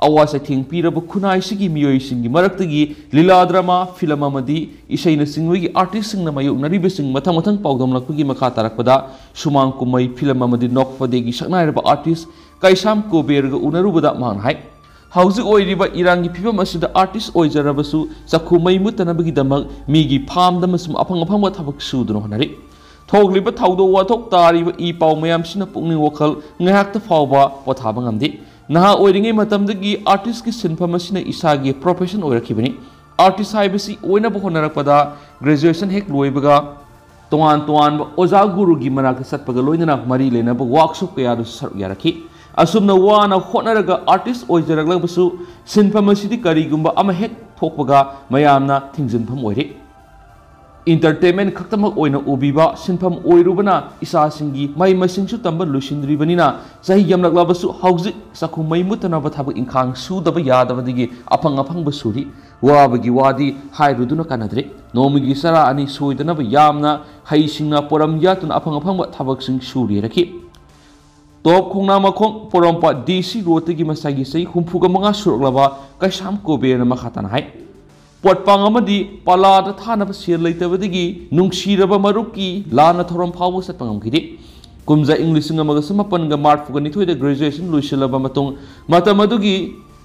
ꯑꯋꯥ ꯆꯩꯊꯦꯡ ꯄꯤꯔꯕ ꯈꯨꯟꯅꯥꯏꯁꯤꯒꯤ ꯃꯤꯑꯣꯏꯁꯤꯡꯒꯤ ꯃꯔꯛꯇꯒꯤ ꯂꯤꯂꯥ ꯗ꯭ꯔꯃꯥ ꯐꯤꯂꯝ ꯑꯃꯗꯤ ꯏꯁꯩꯅꯆꯤꯡꯕꯒꯤ ꯑꯥꯔꯇꯤꯁ꯭ꯠꯁꯤꯡꯅ ꯃꯥꯌꯣꯛꯅꯔꯤꯕꯁꯤꯡ ꯃꯊꯪ ꯃꯊꯪ ꯄꯥꯎꯗꯝꯂꯛꯄꯒꯤ ꯃꯈꯥ ꯇꯥꯔꯛꯄꯗ ꯁꯨꯃꯥꯡ ꯀꯨꯝꯍꯩ ꯐꯤꯂꯝ ꯑꯃꯗꯤ ꯅꯣꯛꯐꯗꯦꯒꯤ ꯁꯛꯅꯥꯏꯔꯕ ꯑꯥꯔꯇꯤꯁ꯭ꯠ ꯀꯩꯁꯥꯝ ꯀꯨꯕꯦꯔꯒ ꯎꯅꯔꯨꯕꯗ ꯃꯍꯥꯛꯅ ꯍꯥꯏ, ꯍꯧꯖꯤꯛ ꯑꯣꯏꯔꯤꯕ ꯏꯔꯥꯡꯒꯤ ꯐꯤꯕꯝ ꯑꯁꯤꯗ ꯑꯥꯔꯇꯤꯁ꯭ꯠ ꯑꯣꯏꯖꯔꯕꯁꯨ ꯆꯈꯨ ꯃꯩ ꯃꯨꯠꯇꯅꯕꯒꯤꯗꯃꯛ ꯃꯤꯒꯤ ꯐꯥꯝꯗ ꯑꯃꯁꯨꯡ ꯑꯐꯪ ꯑꯐꯪꯕ ꯊꯕꯛ ꯁꯨꯗꯨꯅ ꯍꯣꯠꯅꯔꯤ꯫ ꯊꯣꯛꯂꯤꯕ ꯊꯧꯗꯣꯛ ꯋꯥꯊꯣꯛ ꯇꯥꯔꯤꯕ ꯏ ꯄꯥꯎ ꯃꯌꯥꯝꯁꯤꯅ ꯄꯨꯛꯅꯤꯡ ꯋꯥꯈꯜ ꯉꯥꯏꯍꯥꯛꯇ ꯐꯥꯎꯕ ꯄꯣꯊꯥꯕ ꯉꯝꯗꯦ꯫ ꯅꯍꯥ ꯑꯣꯏꯔꯤꯉꯩ ꯃꯇꯝꯗꯒꯤ ꯑꯥꯔꯇꯤꯁ꯭ꯠꯀꯤ ꯁꯤꯟꯐꯝ ꯑꯁꯤꯅ ꯏꯁꯥꯒꯤ ꯄ꯭ꯔꯣꯐꯦꯁꯟ ꯑꯣꯏꯔꯛꯈꯤꯕꯅꯤ꯫ ꯑꯥꯔꯇꯤꯁ꯭ꯠ ꯍꯥꯏꯕꯁꯤ ꯑꯣꯏꯅꯕ ꯍꯣꯠꯅꯔꯛꯄꯗ ꯒ꯭ꯔꯦꯖꯨꯑꯦꯁꯟ ꯍꯦꯛ ꯂꯣꯏꯕꯒ ꯇꯣꯉꯥꯟ ꯇꯣꯉꯥꯟꯕ ꯑꯣꯖꯥ ꯒꯨꯔꯨꯒꯤ ꯃꯅꯥꯛꯇ ꯆꯠꯄꯒ ꯂꯣꯏꯅꯅ ꯃꯔꯤ ꯂꯩꯅꯕ ꯋꯥꯔꯛꯁꯣꯞ ꯀꯌꯥꯗꯁꯨ ꯁꯔꯨꯛ ꯌꯥꯔꯛꯈꯤ꯫ ꯑꯁꯨꯝꯅ ꯋꯥꯅ ꯍꯣꯠꯅꯔꯒ ꯑꯥꯔꯇꯤꯁ꯭ꯠ ꯑꯣꯏꯖꯔꯛꯂꯕꯁꯨ ꯁꯤꯟꯐꯝ ꯑꯁꯤꯗꯤ ꯀꯔꯤꯒꯨꯝꯕ ꯑꯃ ꯍꯦꯛ ꯊꯣꯛꯄꯒ ꯃꯌꯥꯝꯅ ꯊꯤꯡꯖꯤꯟꯐꯝ ꯑꯣꯏꯔꯤ꯫ ꯏꯟꯇꯔꯇꯦꯟꯃꯦꯟ ꯈꯛꯇꯃꯛ ꯑꯣꯏꯅ ꯎꯕꯤꯕ ꯁꯤꯟꯐꯝ ꯑꯣꯏꯔꯨꯕꯅ ꯏꯆꯥꯁꯤꯡꯒꯤ ꯃꯍꯩ ꯃꯁꯤꯡꯁꯨ ꯇꯝꯕ ꯂꯣꯏꯁꯤꯟꯗ꯭ꯔꯤꯕꯅꯤꯅ ꯆꯍꯤ ꯌꯥꯝꯂꯛꯂꯕꯁꯨ ꯍꯧꯖꯤꯛ ꯆꯈꯨ ꯃꯩ ꯃꯨꯠꯇꯅꯕ ꯊꯕꯛ ꯏꯪꯈꯥꯡ ꯁꯨꯗꯕ ꯌꯥꯗꯕꯗꯒꯤ ꯑꯐꯪ ꯑꯐꯪꯕ ꯁꯨꯔꯤ꯫ ꯋꯥꯕꯒꯤ ꯋꯥꯗꯤ ꯍꯥꯏꯔꯨꯗꯨꯅ ꯀꯥꯟꯅꯗ꯭ꯔꯦ꯫ ꯅꯣꯡꯃꯒꯤ ꯆꯔꯥ ꯑꯅꯤ ꯁꯣꯏꯗꯅꯕ ꯌꯥꯝꯅ ꯍꯩꯁꯤꯡꯅ ꯄꯣꯔꯝ ꯌꯥꯠꯇꯨꯅ ꯑꯐꯪ ꯑꯐꯪꯕ ꯊꯕꯛꯁꯤꯡ ꯁꯨꯔꯤꯔꯛꯈꯤ꯫ ꯇꯣꯞ ꯈꯣꯡꯅꯥꯡꯃꯈꯣꯡ ꯄꯣꯔꯣꯝꯄꯥꯠ ꯗꯤ ꯁꯤ ꯔꯣꯗꯇꯒꯤ ꯃꯁꯥꯒꯤ ꯆꯍꯤ ꯍꯨꯝꯐꯨꯒ ꯃꯉꯥ ꯁꯨꯔꯛꯂꯕ ꯀꯩꯁꯥꯝ ꯀꯨꯕꯦꯔꯅ ꯃꯈꯥ ꯇꯥꯅ ꯍꯥꯏ, ꯄꯣꯠꯄꯥꯡ ꯑꯃꯗꯤ ꯄꯂꯥꯗ ꯊꯥꯅꯕ ꯁꯦꯜ ꯂꯩꯇꯕꯗꯒꯤ ꯅꯨꯡꯁꯤꯔꯕ ꯃꯔꯨꯞꯀꯤ ꯂꯥꯟꯅ ꯊꯧꯔꯝ ꯐꯥꯎꯕ ꯆꯠꯄ ꯉꯝꯈꯤꯗꯦ꯫ ꯀꯨꯝꯖꯥ ꯏꯪ ꯂꯤꯁꯤꯡ ꯑꯃꯒ ꯆꯃꯥꯄꯟꯒ ꯃꯔꯤꯐꯨꯒ ꯅꯤꯊꯣꯏꯗ graduation ꯂꯣꯏꯁꯤꯜꯂꯕ ꯃꯇꯨꯡ, ꯃꯇꯝ ꯑꯗꯨꯒꯤ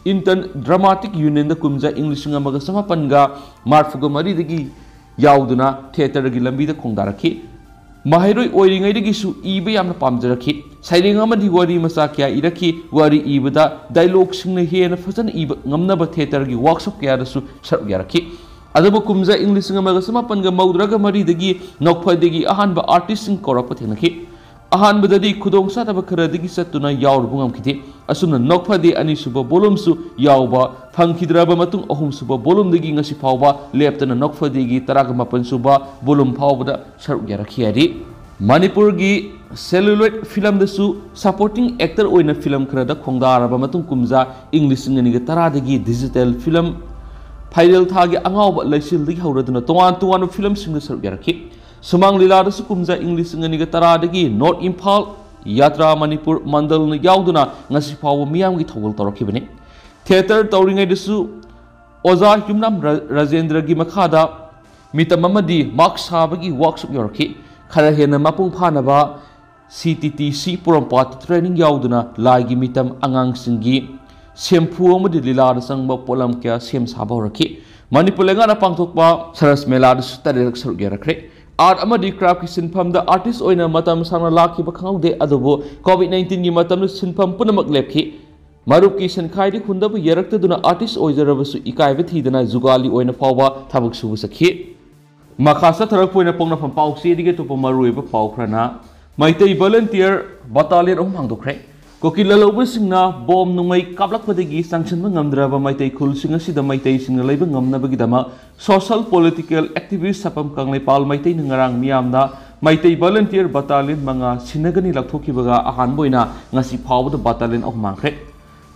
Indian Dramatic Unionꯗ ꯀꯨꯝꯖꯥ ꯏꯪ ꯂꯤꯁꯤꯡ ꯑꯃꯒ ꯆꯃꯥꯄꯟꯒ ꯃꯔꯤꯐꯨꯒ ꯃꯔꯤꯗꯒꯤ ꯌꯥꯎꯗꯨꯅ theatreꯒꯤ ꯂꯝꯕꯤꯗ ꯈꯣꯡꯗꯥꯔꯛꯈꯤ꯫ ꯃꯍꯩꯔꯣꯏ ꯑꯣꯏꯔꯤꯉꯩꯗꯒꯤꯁꯨ ꯏꯕ ꯌꯥꯝꯅ ꯄꯥꯝꯖꯔꯛꯈꯤ꯫ ꯁꯩꯔꯦꯡ ꯑꯃꯗꯤ ꯋꯥꯔꯤ ꯃꯆꯥ ꯀꯌꯥ ꯏꯔꯛꯈꯤ꯫ ꯋꯥꯔꯤ ꯏꯕꯗ dialogueꯁꯤꯡꯅ ꯍꯦꯟꯅ ꯐꯖꯅ ꯏꯕ ꯉꯝꯅꯕ theatreꯒꯤ workshop ꯀꯌꯥꯗꯁꯨ ꯁꯔꯨꯛ ꯌꯥꯔꯛꯈꯤ꯫ ꯑꯗꯨꯕꯨ ꯀꯨꯝꯖꯥ ꯏꯪ ꯂꯤꯁꯤꯡ ꯑꯃꯒ ꯆꯃꯥꯄꯟꯒ ꯃꯧꯗ꯭ꯔꯥꯒ ꯃꯔꯤꯗꯒꯤ ꯅꯣꯛꯐꯗꯦꯒꯤ ꯑꯍꯥꯟꯕ artistꯁꯤꯡ ꯀꯧꯔꯛꯄ ꯊꯦꯡꯅꯈꯤ꯫ ꯑꯍꯥꯟꯕꯗꯗꯤ ꯈꯨꯗꯣꯡꯆꯥꯗꯕ ꯈꯔꯗꯒꯤ ꯆꯠꯇꯨꯅ ꯌꯥꯎꯔꯨꯕ ꯉꯝꯈꯤꯗꯦ꯫ ꯑꯁꯨꯝꯅ ꯅꯣꯛꯐꯗꯦ ꯑꯅꯤꯁꯨꯕ volumeꯁꯨ ꯌꯥꯎꯕ ꯐꯪꯈꯤꯗ꯭ꯔꯕ ꯃꯇꯨꯡ, ꯑꯍꯨꯝꯁꯨꯕ volumeꯗꯒꯤ ꯉꯁꯤ ꯐꯥꯎꯕ ꯂꯦꯞꯇꯅ ꯅꯣꯛꯐꯗꯦꯒꯤ ꯇꯔꯥꯒ ꯃꯥꯄꯟꯁꯨꯕ volume ꯐꯥꯎꯕꯗ ꯁꯔꯨꯛ ꯌꯥꯔꯛꯈꯤ ꯍꯥꯏꯔꯤ꯫ ꯃꯅꯤꯄꯨꯔꯒꯤ celluloid filmꯗꯁꯨ supporting actor ꯑꯣꯏꯅ film ꯈꯔꯗ ꯈꯣꯡꯗꯥꯔꯕ ꯃꯇꯨꯡ, ꯀꯨꯝꯖꯥ ꯏꯪ ꯂꯤꯁꯤꯡ ꯑꯅꯤꯒ ꯇꯔꯥꯗꯒꯤ digital film ꯐꯥꯏꯔꯦꯜ ꯊꯥꯒꯤ ꯑꯉꯥꯎꯕ ꯂꯩꯆꯤꯜꯗꯒꯤ ꯍꯧꯔꯗꯨꯅ ꯇꯣꯉꯥꯟ ꯇꯣꯉꯥꯟꯕ filmꯁꯤꯡꯗ ꯁꯔꯨꯛ ꯌꯥꯔꯛꯈꯤ꯫ ꯁꯨꯃꯥꯡ ꯂꯤꯂꯥꯗꯁꯨ ꯀꯨꯝꯖꯥ ꯏꯪ ꯂꯤꯁꯤꯡ ꯑꯅꯤꯒ ꯇꯔꯥꯗꯒꯤ North Imphal, ꯌꯥꯇ꯭ꯔꯥ ꯃꯅꯤꯄꯨꯔ ꯃꯟꯗꯜꯅ ꯌꯥꯎꯗꯨꯅ ꯉꯁꯤ ꯐꯥꯎꯕ ꯃꯤꯌꯥꯝꯒꯤ ꯊꯧꯒꯜ ꯇꯧꯔꯛꯈꯤꯕꯅꯤ꯫ Theatre ꯇꯧꯔꯤꯉꯩꯗꯁꯨ ꯑꯣꯖꯥ ꯌꯨꯝꯅꯥꯝ ꯔ-, ꯔꯥꯖꯦꯟꯗ꯭ꯔꯒꯤ ꯃꯈꯥꯗ ꯃꯤꯇꯝ ꯑꯃꯗꯤ ꯃꯥꯛ ꯁꯥꯕꯒꯤ workshop ꯌꯧꯔꯛꯈꯤ꯫ ꯈꯔ ꯍꯦꯟꯅ ꯃꯄꯨꯡ ꯐꯥꯅꯕ C T T C ꯄꯣꯔꯣꯝꯄꯥꯠꯇ training ꯌꯥꯎꯗꯨꯅ ꯂꯥꯏꯒꯤ ꯃꯤꯇꯝ, ꯑꯉꯥꯡꯁꯤꯡꯒꯤ ꯁꯦꯝꯐꯨ ꯑꯃꯗꯤ ꯂꯤꯂꯥꯗ ꯆꯪꯕ ꯄꯣꯠꯂꯝ ꯀꯌꯥ ꯁꯦꯝ ꯁꯥꯕ ꯍꯧꯔꯛꯈꯤ꯫ ꯃꯅꯤꯄꯨꯔ ꯂꯩꯉꯥꯛꯅ ꯄꯥꯡꯊꯣꯛꯄ ꯁꯔꯁ ꯃꯦꯂꯥꯗꯁꯨ ꯇꯔꯦꯠꯂꯛ ꯁꯔꯨꯛ ꯌꯥꯔꯛꯈ꯭ꯔꯦ꯫ Art ꯑꯃꯗꯤ craftꯀꯤ ꯁꯤꯟꯐꯝꯗ artist ꯑꯣꯏꯅ ꯃꯇꯝ ꯁꯥꯡꯅ ꯂꯥꯛꯈꯤꯕ ꯈꯪꯍꯧꯗꯦ, ꯑꯗꯨꯕꯨ COVID nineteenꯒꯤ ꯃꯇꯝꯗ ꯁꯤꯟꯐꯝ ꯄꯨꯝꯅꯃꯛ ꯂꯦꯞꯈꯤ꯫ ꯃꯔꯨꯞꯀꯤ ꯁꯦꯟꯈꯥꯏꯗꯤ ꯍꯨꯟꯗꯕ ꯌꯥꯔꯛꯇꯗꯨꯅ artist ꯑꯣꯏꯖꯔꯕꯁꯨ ꯏꯀꯥꯏꯕ ꯊꯤꯗꯅ ꯖꯨꯒꯥꯂꯤ ꯑꯣꯏꯅ ꯐꯥꯎꯕ ꯊꯕꯛ ꯁꯨꯕ ꯆꯠꯈꯤ꯫ ꯃꯈꯥ ꯆꯠꯊꯔꯛꯄ ꯑꯣꯏꯅ ꯄꯣꯛꯅꯐꯝ ꯄꯥꯎꯆꯦꯗꯒꯤ ꯑꯇꯣꯞꯄ ꯃꯔꯨꯑꯣꯏꯕ ꯄꯥꯎ ꯈꯔꯅ, ꯃꯩꯇꯩ volunteer battalion ꯑꯍꯨꯝ ꯍꯥꯡꯗꯣꯛꯈ꯭ꯔꯦ꯫ ꯀꯨꯀꯤ ꯂꯥꯜꯍꯧꯕꯁꯤꯡꯅ bomb ꯅꯨꯡꯃꯩ ꯀꯥꯞꯂꯛꯄꯗꯒꯤ ꯆꯪꯁꯤꯟꯕ ꯉꯝꯗ꯭ꯔꯕ ꯃꯩꯇꯩ ꯈꯨꯜꯁꯤꯡ ꯑꯁꯤꯗ ꯃꯩꯇꯩꯁꯤꯡꯅ ꯂꯩꯕ ꯉꯝꯅꯕꯒꯤꯗꯃꯛ social political activist ꯁꯥꯄꯝ ꯀꯪꯂꯩꯄꯥꯜ ꯃꯩꯇꯩꯅ ꯉꯔꯥꯡ ꯃꯤꯌꯥꯝꯗ ꯃꯩꯇꯩ volunteer battalion ꯃꯉꯥ ꯁꯤꯟꯅꯒꯅꯤ ꯂꯥꯎꯊꯣꯛꯈꯤꯕꯒ ꯑꯍꯥꯟꯕ ꯑꯣꯏꯅ ꯉꯁꯤ ꯐꯥꯎꯕꯗ battalion ꯑꯍꯨꯝ ꯍꯥꯡꯈ꯭ꯔꯦ꯫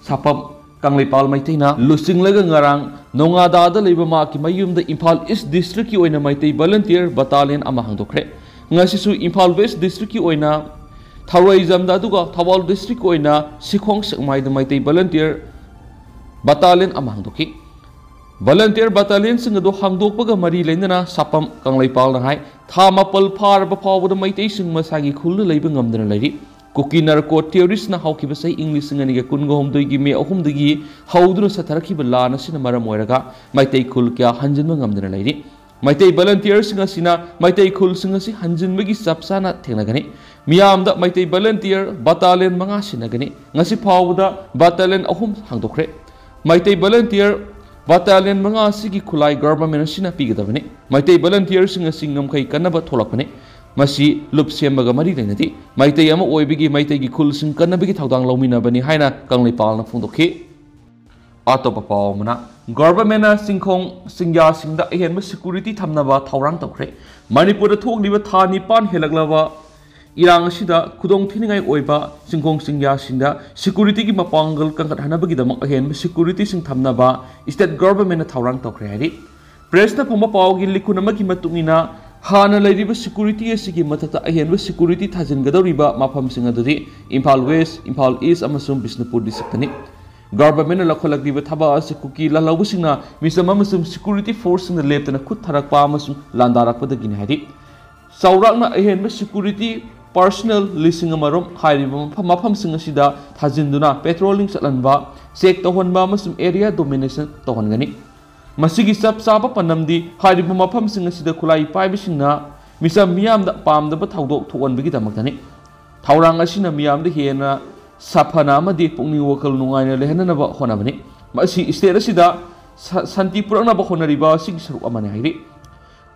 ꯁꯥꯄꯝ ꯀꯪꯂꯩꯄꯥꯜ ꯃꯩꯇꯩꯅ ꯂꯨꯆꯤꯡꯂꯒ ꯉꯔꯥꯡ ꯅꯣꯉꯥꯗꯥꯗ ꯂꯩꯕ ꯃꯍꯥꯛꯀꯤ ꯃꯌꯨꯝꯗ ꯏꯝꯐꯥꯜ East districtꯀꯤ ꯑꯣꯏꯅ ꯃꯩꯇꯩ volunteer battalion ꯑꯃ ꯍꯥꯡꯗꯣꯛꯈ꯭ꯔꯦ꯫ ꯉꯁꯤꯁꯨ ꯏꯝꯐꯥꯜ West districtꯀꯤ ꯑꯣꯏꯅ ꯊꯧꯔꯩꯖꯝꯗ, ꯑꯗꯨꯒ ꯊꯧꯕꯥꯜ districtꯀꯤ ꯑꯣꯏꯅ ꯁꯤꯈꯣꯡ ꯁꯦꯛꯃꯥꯏꯗ ꯃꯩꯇꯩ volunteer battalion ꯑꯃ ꯍꯥꯡꯗꯣꯛꯈꯤ꯫ Volunteer battalionꯁꯤꯡ ꯑꯗꯨ ꯍꯥꯡꯗꯣꯛꯄꯒ ꯃꯔꯤ ꯂꯩꯅꯅ ꯁꯥꯄꯝ ꯀꯪꯂꯩꯄꯥꯜꯅ ꯍꯥꯏ, ꯊꯥ ꯃꯥꯄꯜ ꯐꯥꯔꯕ ꯐꯥꯎꯕꯗ ꯃꯩꯇꯩꯁꯤꯡ ꯃꯁꯥꯒꯤ ꯈꯨꯜꯗ ꯂꯩꯕ ꯉꯝꯗꯅ ꯂꯩꯔꯤ꯫ ꯀꯨꯀꯤ ꯅꯥꯔꯀꯣ ꯇꯦꯔꯣꯔꯤꯁꯅ ꯍꯧꯈꯤꯕ ꯆꯍꯤ ꯏꯪ ꯂꯤꯁꯤꯡ ꯑꯅꯤꯒ ꯀꯨꯟꯒ ꯍꯨꯝꯗꯣꯏꯒꯤ ꯃꯦ ꯑꯍꯨꯝꯗꯒꯤ ꯍꯧꯗꯨꯅ ꯆꯠꯊꯔꯛꯈꯤꯕ ꯂꯥꯟ ꯑꯁꯤꯅ ꯃꯔꯝ ꯑꯣꯏꯔꯒ ꯃꯩꯇꯩ ꯈꯨꯜ ꯀꯌꯥ ꯍꯟꯖꯤꯟꯕ ꯉꯝꯗꯅ ꯂꯩꯔꯤ꯫ ꯃꯩꯇꯩ ꯚꯣꯂꯟꯇꯤꯌꯔꯁꯤꯡ ꯑꯁꯤꯅ ꯃꯩꯇꯩ ꯈꯨꯜꯁꯤꯡ ꯑꯁꯤ ꯍꯟꯖꯤꯟꯕꯒꯤ ꯆꯞ ꯆꯥꯅ ꯊꯦꯡꯅꯒꯅꯤ꯫ ꯃꯤꯌꯥꯝꯗ ꯃꯩꯇꯩ ꯚꯣꯂꯟꯇꯤꯌꯔ ꯕꯠꯇꯥꯂꯤꯌꯟ ꯃꯉꯥ ꯁꯤꯟꯅꯒꯅꯤ꯫ ꯉꯁꯤ ꯐꯥꯎꯕꯗ ꯕꯠꯇꯥꯂꯤꯌꯟ ꯑꯍꯨꯝ ꯍꯥꯡꯗꯣꯛꯈ꯭ꯔꯦ꯫ ꯃꯩꯇꯩ ꯚꯣꯂꯟꯇꯤꯌꯔ ꯕꯠꯇꯥꯂꯤꯌꯟ ꯃꯉꯥ ꯑꯁꯤꯒꯤ ꯈꯨꯠꯂꯥꯏ ꯒꯚꯔꯟꯃꯦꯟ ꯑꯁꯤꯅ ꯄꯤꯒꯗꯕꯅꯤ꯫ ꯃꯩꯇꯩ ꯚꯣꯂꯟꯇꯤꯌꯔꯁꯤꯡ ꯑꯁꯤ ꯉꯝꯈꯩ ꯀꯟꯅꯕ ꯊꯣꯛꯂꯛꯄꯅꯤ꯫ ꯃꯁꯤ ꯂꯨꯞ ꯁꯦꯝꯕꯒ ꯃꯔꯤ ꯂꯩꯅꯗꯦ꯫ ꯃꯩꯇꯩ ꯑꯃ ꯑꯣꯏꯕꯒꯤ ꯃꯩꯇꯩꯒꯤ ꯈꯨꯜꯁꯤꯡ ꯀꯟꯅꯕꯒꯤ ꯊꯧꯗꯥꯡ ꯂꯧꯃꯤꯟꯅꯕꯅꯤ ꯍꯥꯏꯅ ꯀꯪꯂꯩꯄꯥꯜꯅ ꯐꯣꯡꯗꯣꯛꯈꯤ꯫ ꯑꯇꯣꯞꯄ ꯄꯥꯎ ꯑꯃꯅ, ꯒꯚꯔꯟꯃꯦꯟꯅ ꯆꯤꯡꯈꯣꯡ ꯆꯤꯡꯌꯥꯁꯤꯡꯗ ꯑꯍꯦꯟꯕ ꯁꯦꯀ꯭ꯌꯨꯔꯤꯇꯤ ꯊꯝꯅꯕ ꯊꯧꯔꯥꯡ ꯇꯧꯈ꯭ꯔꯦ꯫ ꯃꯅꯤꯄꯨꯔꯗ ꯊꯣꯛꯂꯤꯕ ꯊꯥ ꯅꯤꯄꯥꯟ ꯍꯦꯜꯂꯛꯂꯕ ꯏꯔꯥꯡ ꯑꯁꯤꯗ ꯈꯨꯗꯣꯡ ꯊꯤꯅꯤꯡꯉꯥꯏ ꯑꯣꯏꯕ ꯆꯤꯡꯈꯣꯡ ꯆꯤꯡꯌꯥꯁꯤꯡꯗ ꯁꯦꯀ꯭ꯌꯨꯔꯤꯇꯤꯒꯤ ꯃꯄꯥꯡꯒꯜ ꯀꯟꯈꯠꯍꯟꯅꯕꯒꯤꯗꯃꯛ ꯑꯍꯦꯟꯕ ꯁꯦꯀ꯭ꯌꯨꯔꯤꯇꯤꯁꯤꯡ ꯊꯝꯅꯕ ꯁ꯭ꯇꯦꯠ ꯒꯚꯔꯟꯃꯦꯟꯅ ꯊꯧꯔꯥꯡ ꯇꯧꯈ꯭ꯔꯦ ꯍꯥꯏꯔꯤ꯫ ꯄ꯭ꯔꯦꯁꯅ ꯐꯪꯕ ꯄꯥꯎꯒꯤ ꯂꯤꯈꯨꯟ ꯑꯃꯒꯤ ꯃꯇꯨꯡ ꯏꯟꯅ, ꯍꯥꯟꯅ ꯂꯩꯔꯤꯕ ꯁꯦꯀ꯭ꯌꯨꯔꯤꯇꯤ ꯑꯁꯤꯒꯤ ꯃꯊꯛꯇ ꯑꯍꯦꯟꯕ ꯁꯦꯀ꯭ꯌꯨꯔꯤꯇꯤ ꯊꯥꯖꯤꯟꯒꯗꯧꯔꯤꯕ ꯃꯐꯝꯁꯤꯡ ꯑꯗꯨꯗꯤ ꯏꯝꯐꯥꯜ ꯋꯦꯁ, ꯏꯝꯐꯥꯜ ꯏꯁ ꯑꯃꯁꯨꯡ ꯕꯤꯁꯅꯨꯄꯨꯔ ꯗꯤꯁꯇ꯭ꯔꯤꯛꯇꯅꯤ꯫ ꯒꯚꯔꯟꯃꯦꯟꯅ ꯂꯧꯈꯠꯂꯛꯂꯤꯕ ꯊꯕꯛ ꯑꯁꯤ ꯀꯨꯀꯤ ꯂꯥꯜꯍꯧꯕꯁꯤꯡꯅ ꯃꯤꯆꯝ ꯑꯃꯁꯨꯡ ꯁꯦꯀ꯭ꯌꯨꯔꯤꯇꯤ ꯐꯣꯔꯁꯁꯤꯡꯗ ꯂꯦꯞꯇꯅ ꯈꯨꯠ ꯊꯥꯔꯛꯄ ꯑꯃꯁꯨꯡ ꯂꯥꯟꯗꯥꯔꯛꯄꯗꯒꯤꯅꯤ ꯍꯥꯏꯔꯤ꯫ ꯆꯥꯎꯔꯥꯛꯅ ꯑꯍꯦꯟꯕ ꯁꯦꯀ꯭ꯌꯨꯔꯤꯇꯤ ꯄꯥꯔꯁꯣꯅꯦꯜ ꯂꯤꯁꯤꯡ ꯑꯃꯔꯣꯝ ꯍꯥꯏꯔꯤꯕ ꯃꯐꯝ, ꯃꯐꯝꯁꯤꯡ ꯑꯁꯤꯗ ꯊꯥꯖꯤꯟꯗꯨꯅ ꯄꯦꯇ꯭ꯔꯣꯂꯤꯡ ꯆꯠꯍꯟꯕ, ꯆꯦꯛ ꯇꯧꯍꯟꯕ ꯑꯃꯁꯨꯡ ꯑꯦꯔꯤꯌꯥ ꯗꯣꯃꯤꯅꯦꯁꯟ ꯇꯧꯍꯟꯒꯅꯤ꯫ ꯃꯁꯤꯒꯤ ꯆꯞ ꯆꯥꯕ ꯄꯥꯟꯗꯝꯗꯤ ꯍꯥꯏꯔꯤꯕ ꯃꯐꯝꯁꯤꯡ ꯑꯁꯤꯗ ꯈꯨꯠꯂꯥꯏ ꯄꯥꯏꯕꯁꯤꯡꯅ ꯃꯤꯆꯝ ꯃꯤꯌꯥꯝꯗ ꯄꯥꯝꯗꯕ ꯊꯧꯗꯣꯛ ꯊꯣꯛꯍꯟꯕꯒꯤꯗꯃꯛꯇꯅꯤ꯫ ꯊꯧꯔꯥꯡ ꯑꯁꯤꯅ ꯃꯤꯌꯥꯝꯗ ꯍꯦꯟꯅ ꯁꯥꯐꯅ ꯑꯃꯗꯤ ꯄꯨꯛꯅꯤꯡ ꯋꯥꯈꯜ ꯅꯨꯡꯉꯥꯏꯅ ꯂꯩꯍꯟꯅꯕ ꯍꯣꯠꯅꯕꯅꯤ꯫ ꯃꯁꯤ ꯁ꯭ꯇꯦꯠ ꯑꯁꯤꯗ ꯁ-, ꯁꯥꯟꯇꯤ ꯄꯨꯔꯛꯅꯕ ꯍꯣꯠꯅꯔꯤꯕ ꯑꯁꯤꯒꯤ ꯁꯔꯨꯛ ꯑꯃꯅꯤ ꯍꯥꯏꯔꯤ꯫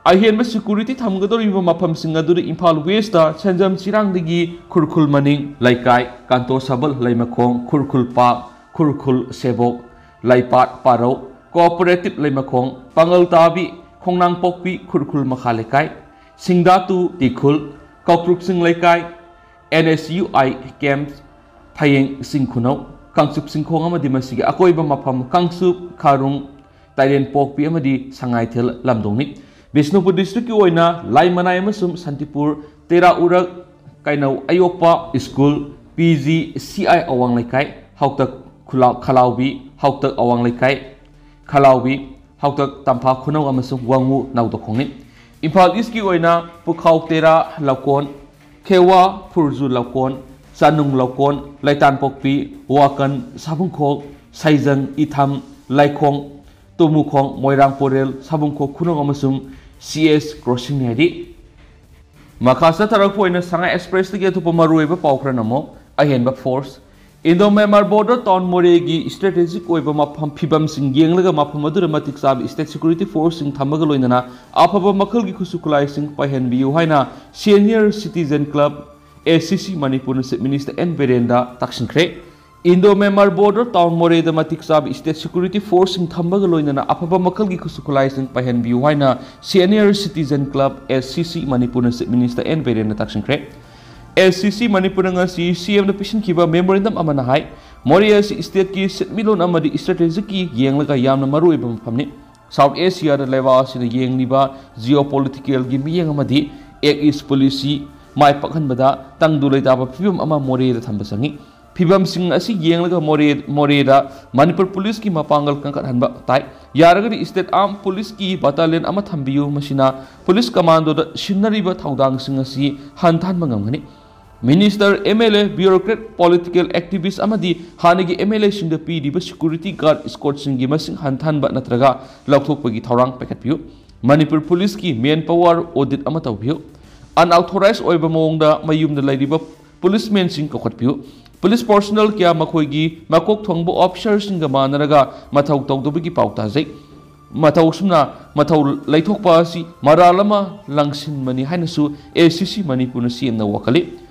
ꯑꯍꯦꯟꯕ ꯁꯦꯀ꯭ꯌꯨꯔꯤꯇꯤ ꯊꯝꯒꯗꯧꯔꯤꯕ ꯃꯐꯝꯁꯤꯡ ꯑꯗꯨꯗꯤ ꯏꯝꯐꯥꯜ ꯋꯦꯁꯇ ꯁꯦꯟꯖꯝ ꯆꯤꯔꯥꯡꯗꯒꯤ ꯈꯨꯔꯈꯨꯜ ꯃꯅꯤꯡ ꯂꯩꯀꯥꯏ, ꯀꯥꯟꯇꯣ ꯁꯕꯜ ꯂꯩꯃꯈꯣꯡ, ꯈꯨꯔꯈꯨꯜ ꯄꯥꯛ, ꯈꯨꯔꯈꯨꯜ ꯁꯦꯕꯣꯛ, ꯂꯩꯄꯥꯠ ꯄꯥꯔꯧ, ꯀꯣꯑꯣꯄꯔꯦꯇꯤꯚ ꯂꯩꯃꯈꯣꯡ, ꯄꯥꯉꯜ ꯇꯥꯕꯤ, ꯈꯣꯡꯅꯥꯡꯄꯣꯛꯄꯤ, ꯈꯨꯔꯈꯨꯜ ꯃꯈꯥ ꯂꯩꯀꯥꯏ, ꯁꯤꯡꯗꯥꯇꯨ ꯇꯤꯈꯨꯜ, Koutruk Ching Leikai, N S U I camp, Phayeng Ching Khunou, Kangchup ꯆꯤꯡꯈꯣꯡ ꯑꯃꯗꯤ ꯃꯁꯤꯒꯤ ꯑꯀꯣꯏꯕ ꯃꯐꯝ ꯀꯥꯡꯆꯨꯞ, ꯈꯥꯔꯨꯡ, ꯇꯥꯏꯔꯦꯟꯄꯣꯛꯄꯤ ꯑꯃꯗꯤ ꯁꯉꯥꯏꯊꯦꯜ ꯂꯝꯗꯣꯡꯅꯤ꯫ ꯕꯤꯁꯅꯨꯄꯨꯔ ꯗꯤꯁꯇ꯭ꯔꯤꯛꯀꯤ ꯑꯣꯏꯅ ꯂꯥꯏꯃꯅꯥꯏ ꯑꯃꯁꯨꯡ ꯁꯥꯟꯇꯤꯄꯨꯔ, ꯇꯦꯔꯥ ꯎꯔꯛ, ꯀꯩꯅꯧ ꯑꯌꯣꯛꯄ school, P G C I ꯑꯋꯥꯡ ꯂꯩꯀꯥꯏ, ꯍꯥꯎꯇꯛ ꯈꯨꯂꯥ-, ꯈꯂꯥꯎꯕꯤ, ꯍꯥꯎꯇꯛ ꯑꯋꯥꯡ ꯂꯩꯀꯥꯏ, ꯈꯂꯥꯎꯕꯤ, ꯊꯥꯎꯇꯛ ꯇꯝꯐꯥ ꯈꯨꯅꯧ ꯑꯃꯁꯨꯡ ꯋꯥꯉꯨ ꯅꯥꯎꯗꯣꯈꯣꯡꯅꯤ꯫ ꯏꯝꯐꯥꯜ ꯏꯁꯀꯤ ꯑꯣꯏꯅ ꯄꯨꯈꯥꯎ ꯇꯦꯔꯥ ꯂꯧꯀꯣꯟ, ꯈꯦꯋꯥ ꯐꯨꯔꯖꯨ ꯂꯧꯀꯣꯟ, ꯆꯥꯅꯨꯡ ꯂꯧꯀꯣꯟ, ꯂꯩꯇꯥꯟꯄꯣꯛꯄꯤ, ꯋꯥꯀꯟ, ꯁꯥꯕꯨꯡꯈꯣꯛ, ꯁꯥꯏꯖꯪ, ꯏꯊꯝ, ꯂꯥꯏꯈꯣꯡ, ꯇꯣꯃꯨꯈꯣꯡ, ꯃꯣꯏꯔꯥꯡ ꯄꯣꯔꯦꯜ, ꯁꯥꯕꯨꯡꯈꯣꯛ ꯈꯨꯅꯧ ꯑꯃꯁꯨꯡ ꯁꯤ ꯑꯦꯁ ꯀ꯭ꯔꯣꯁꯤꯡꯅꯤ ꯍꯥꯏꯔꯤ꯫ ꯃꯈꯥ ꯆꯠꯊꯔꯛꯄ ꯑꯣꯏꯅ ꯁꯉꯥꯏ ꯑꯦꯛꯁꯄ꯭ꯔꯦꯁꯇꯒꯤ ꯑꯇꯣꯞꯄ ꯃꯔꯨꯑꯣꯏꯕ ꯄꯥꯎ ꯈꯔꯅ ꯑꯃꯨꯛ ꯑꯍꯦꯟꯕ force, Indo Myanmar border town ꯃꯣꯔꯦꯒꯤ ꯏꯁꯇ꯭ꯔꯦꯇꯦꯖꯤꯛ ꯑꯣꯏꯕ ꯃꯐꯝ ꯐꯤꯕꯝꯁꯤꯡ ꯌꯦꯡꯂꯒ ꯃꯐꯝ ꯑꯗꯨꯗ ꯃꯇꯤꯛ ꯆꯥꯕ ꯏꯁꯇꯦꯠ ꯁꯦꯀ꯭ꯌꯨꯔꯤꯇꯤ ꯐꯣꯔꯁꯁꯤꯡ ꯊꯝꯕꯒ ꯂꯣꯏꯅꯅ ꯑꯐꯕ ꯃꯈꯜꯒꯤ ꯈꯨꯠꯁꯨ ꯈꯨꯠꯂꯥꯏꯁꯤꯡ ꯄꯥꯏꯍꯟꯕꯤꯌꯨ ꯍꯥꯏꯅ ꯁꯦꯅꯤꯌꯔ ꯁꯤꯇꯤꯖꯟ ꯀ꯭ꯂꯕ, ꯑꯦ ꯁꯤ ꯁꯤ, ꯃꯅꯤꯄꯨꯔꯅ ꯆꯤꯐ ꯃꯤꯅꯤꯁꯇꯔ ꯑꯦꯟ ꯕꯤꯔꯦꯟꯗ ꯇꯛꯁꯤꯟꯈ꯭ꯔꯦ꯫ ꯏꯟꯗꯣ ꯃ꯭ꯌꯥꯟꯃꯥꯔ ꯕꯣꯔꯗꯔ ꯇꯥꯎꯟ ꯃꯣꯔꯦꯗ ꯃꯇꯤꯛ ꯆꯥꯕ ꯏꯁꯇꯦꯠ ꯁꯦꯀ꯭ꯌꯨꯔꯤꯇꯤ ꯐꯣꯔꯁꯁꯤꯡ ꯊꯝꯕꯒ ꯂꯣꯏꯅꯅ ꯑꯐꯕ ꯃꯈꯜꯒꯤ ꯈꯨꯠꯁꯨ ꯈꯨꯠꯂꯥꯏꯁꯤꯡ ꯄꯥꯏꯍꯟꯕꯤꯌꯨ ꯍꯥꯏꯅ ꯁꯦꯅꯤꯌꯔ ꯁꯤꯇꯤꯖꯟ ꯀ꯭ꯂꯕ, ꯑꯦ ꯁꯤ ꯁꯤ, ꯃꯅꯤꯄꯨꯔꯅ ꯆꯤꯐ ꯃꯤꯅꯤꯁꯇꯔ ꯑꯦꯟ ꯕꯤꯔꯦꯟꯗ ꯇꯛꯁꯤꯟꯈ꯭ꯔꯦ꯫ ꯑꯦ ꯁꯤ ꯁꯤ ꯃꯅꯤꯄꯨꯔꯅ ꯉꯁꯤ ꯁꯤ ꯑꯦꯝꯗ ꯄꯤꯁꯤꯟꯈꯤꯕ ꯃꯦꯃꯣꯔꯦꯟꯗꯝ ꯑꯃꯅ ꯍꯥꯏ, ꯃꯣꯔꯦ ꯑꯁꯤ ꯏꯁꯇꯦꯠꯀꯤ ꯁꯦꯟꯃꯤꯠꯂꯣꯟ ꯑꯃꯗꯤ ꯏꯁꯇ꯭ꯔꯦꯇꯦꯖꯤꯛꯀꯤ ꯌꯦꯡꯂꯒ ꯌꯥꯝꯅ ꯃꯔꯨꯑꯣꯏꯕ ꯃꯐꯝꯅꯤ꯫ ꯁꯥꯎꯠ ꯑꯦꯁꯤꯌꯥꯗ ꯂꯩꯕꯥꯛ ꯑꯁꯤꯅ ꯌꯦꯡꯂꯤꯕ ꯖꯤꯑꯣ ꯄꯣꯂꯤꯇꯤꯀꯦꯜꯒꯤ ꯃꯤꯠꯌꯦꯡ ꯑꯃꯗꯤ ꯑꯦꯛ ꯏꯁ ꯄꯣꯂꯤꯁꯤ ꯃꯥꯏ ꯄꯥꯛꯍꯟꯕꯗ ꯇꯪꯗꯨ ꯂꯩꯇꯥꯕ ꯐꯤꯕꯝ ꯑꯃ ꯃꯣꯔꯦꯗ ꯊꯝꯕ ꯆꯪꯏ꯫ ꯐꯤꯕꯝꯁꯤꯡ ꯑꯁꯤ ꯌꯦꯡꯂꯒ ꯃꯣꯔꯦ-, ꯃꯣꯔꯦꯗ ꯃꯅꯤꯄꯨꯔ ꯄꯨꯂꯤꯁꯀꯤ ꯃꯄꯥꯡꯒꯜ ꯀꯟꯈꯠꯍꯟꯕ ꯇꯥꯏ꯫ ꯌꯥꯔꯒꯗꯤ ꯏꯁꯇꯦꯠ ꯑꯥꯔꯝ ꯄꯨꯂꯤꯁꯀꯤ ꯕꯇꯥꯂꯤꯌꯟ ꯑꯃ ꯊꯝꯕꯤꯌꯨ, ꯃꯁꯤꯅ ꯄꯨꯂꯤꯁ ꯀꯃꯥꯟꯗꯣꯗ ꯁꯤꯟꯅꯔꯤꯕ ꯊꯧꯗꯥꯡꯁꯤꯡ ꯑꯁꯤ ꯍꯟꯊꯍꯟꯕ ꯉꯝꯒꯅꯤ꯫ Minister, M L A, bureaucrat, political activist ꯑꯃꯗꯤ ꯍꯥꯟꯅꯒꯤ ꯑꯦꯝ ꯑꯦꯜ ꯑꯦꯁꯤꯡꯗ ꯄꯤꯔꯤꯕ ꯁꯦꯀ꯭ꯌꯨꯔꯤꯇꯤ ꯒꯥꯔꯗ ꯏꯁꯀꯣꯔꯠꯁꯤꯡꯒꯤ ꯃꯁꯤꯡ ꯍꯟꯊꯍꯟꯕ ꯅꯠꯇ꯭ꯔꯒ ꯂꯧꯊꯣꯛꯄꯒꯤ ꯊꯧꯔꯥꯡ ꯄꯥꯏꯈꯠꯄꯤꯌꯨ꯫ ꯃꯅꯤꯄꯨꯔ ꯄꯨꯂꯤꯁꯀꯤ ꯃꯦꯟ ꯄꯥꯋꯔ ꯑꯣꯗꯤꯠ ꯑꯃ ꯇꯧꯕꯤꯌꯨ꯫ ꯑꯟꯑꯣꯊꯣꯔꯥꯏꯖ ꯑꯣꯏꯕ ꯃꯑꯣꯡꯗ ꯃꯌꯨꯝꯗ ꯂꯩꯔꯤꯕ ꯄꯨꯂꯤꯁꯃꯦꯟꯁꯤꯡ ꯀꯧꯈꯠꯄꯤꯌꯨ꯫ ꯄꯨꯂꯤꯁ ꯄꯔꯁꯣꯅꯦꯜ ꯀꯌꯥ ꯃꯈꯣꯏꯒꯤ ꯃꯀꯣꯛ ꯊꯣꯡꯕ ꯑꯣꯐꯤꯁꯔꯁꯤꯡꯒ ꯃꯥꯟꯅꯔꯒ ꯃꯊꯧ ꯇꯧꯗꯕꯒꯤ ꯄꯥꯎ ꯇꯥꯖꯩ꯫ ꯃꯊꯧ ꯑꯁꯨꯝꯅ ꯃꯊꯧ ꯂꯩꯊꯣꯛꯄ ꯑꯁꯤ ꯃꯔꯥꯜ ꯑꯃ ꯂꯪꯁꯤꯟꯕꯅꯤ ꯍꯥꯏꯅꯁꯨ ꯑꯦ ꯁꯤ ꯁꯤ ꯃꯅꯤꯄꯨꯔꯅ ꯁꯤ ꯑꯦꯝꯗ ꯋꯥꯀꯠꯂꯤ꯫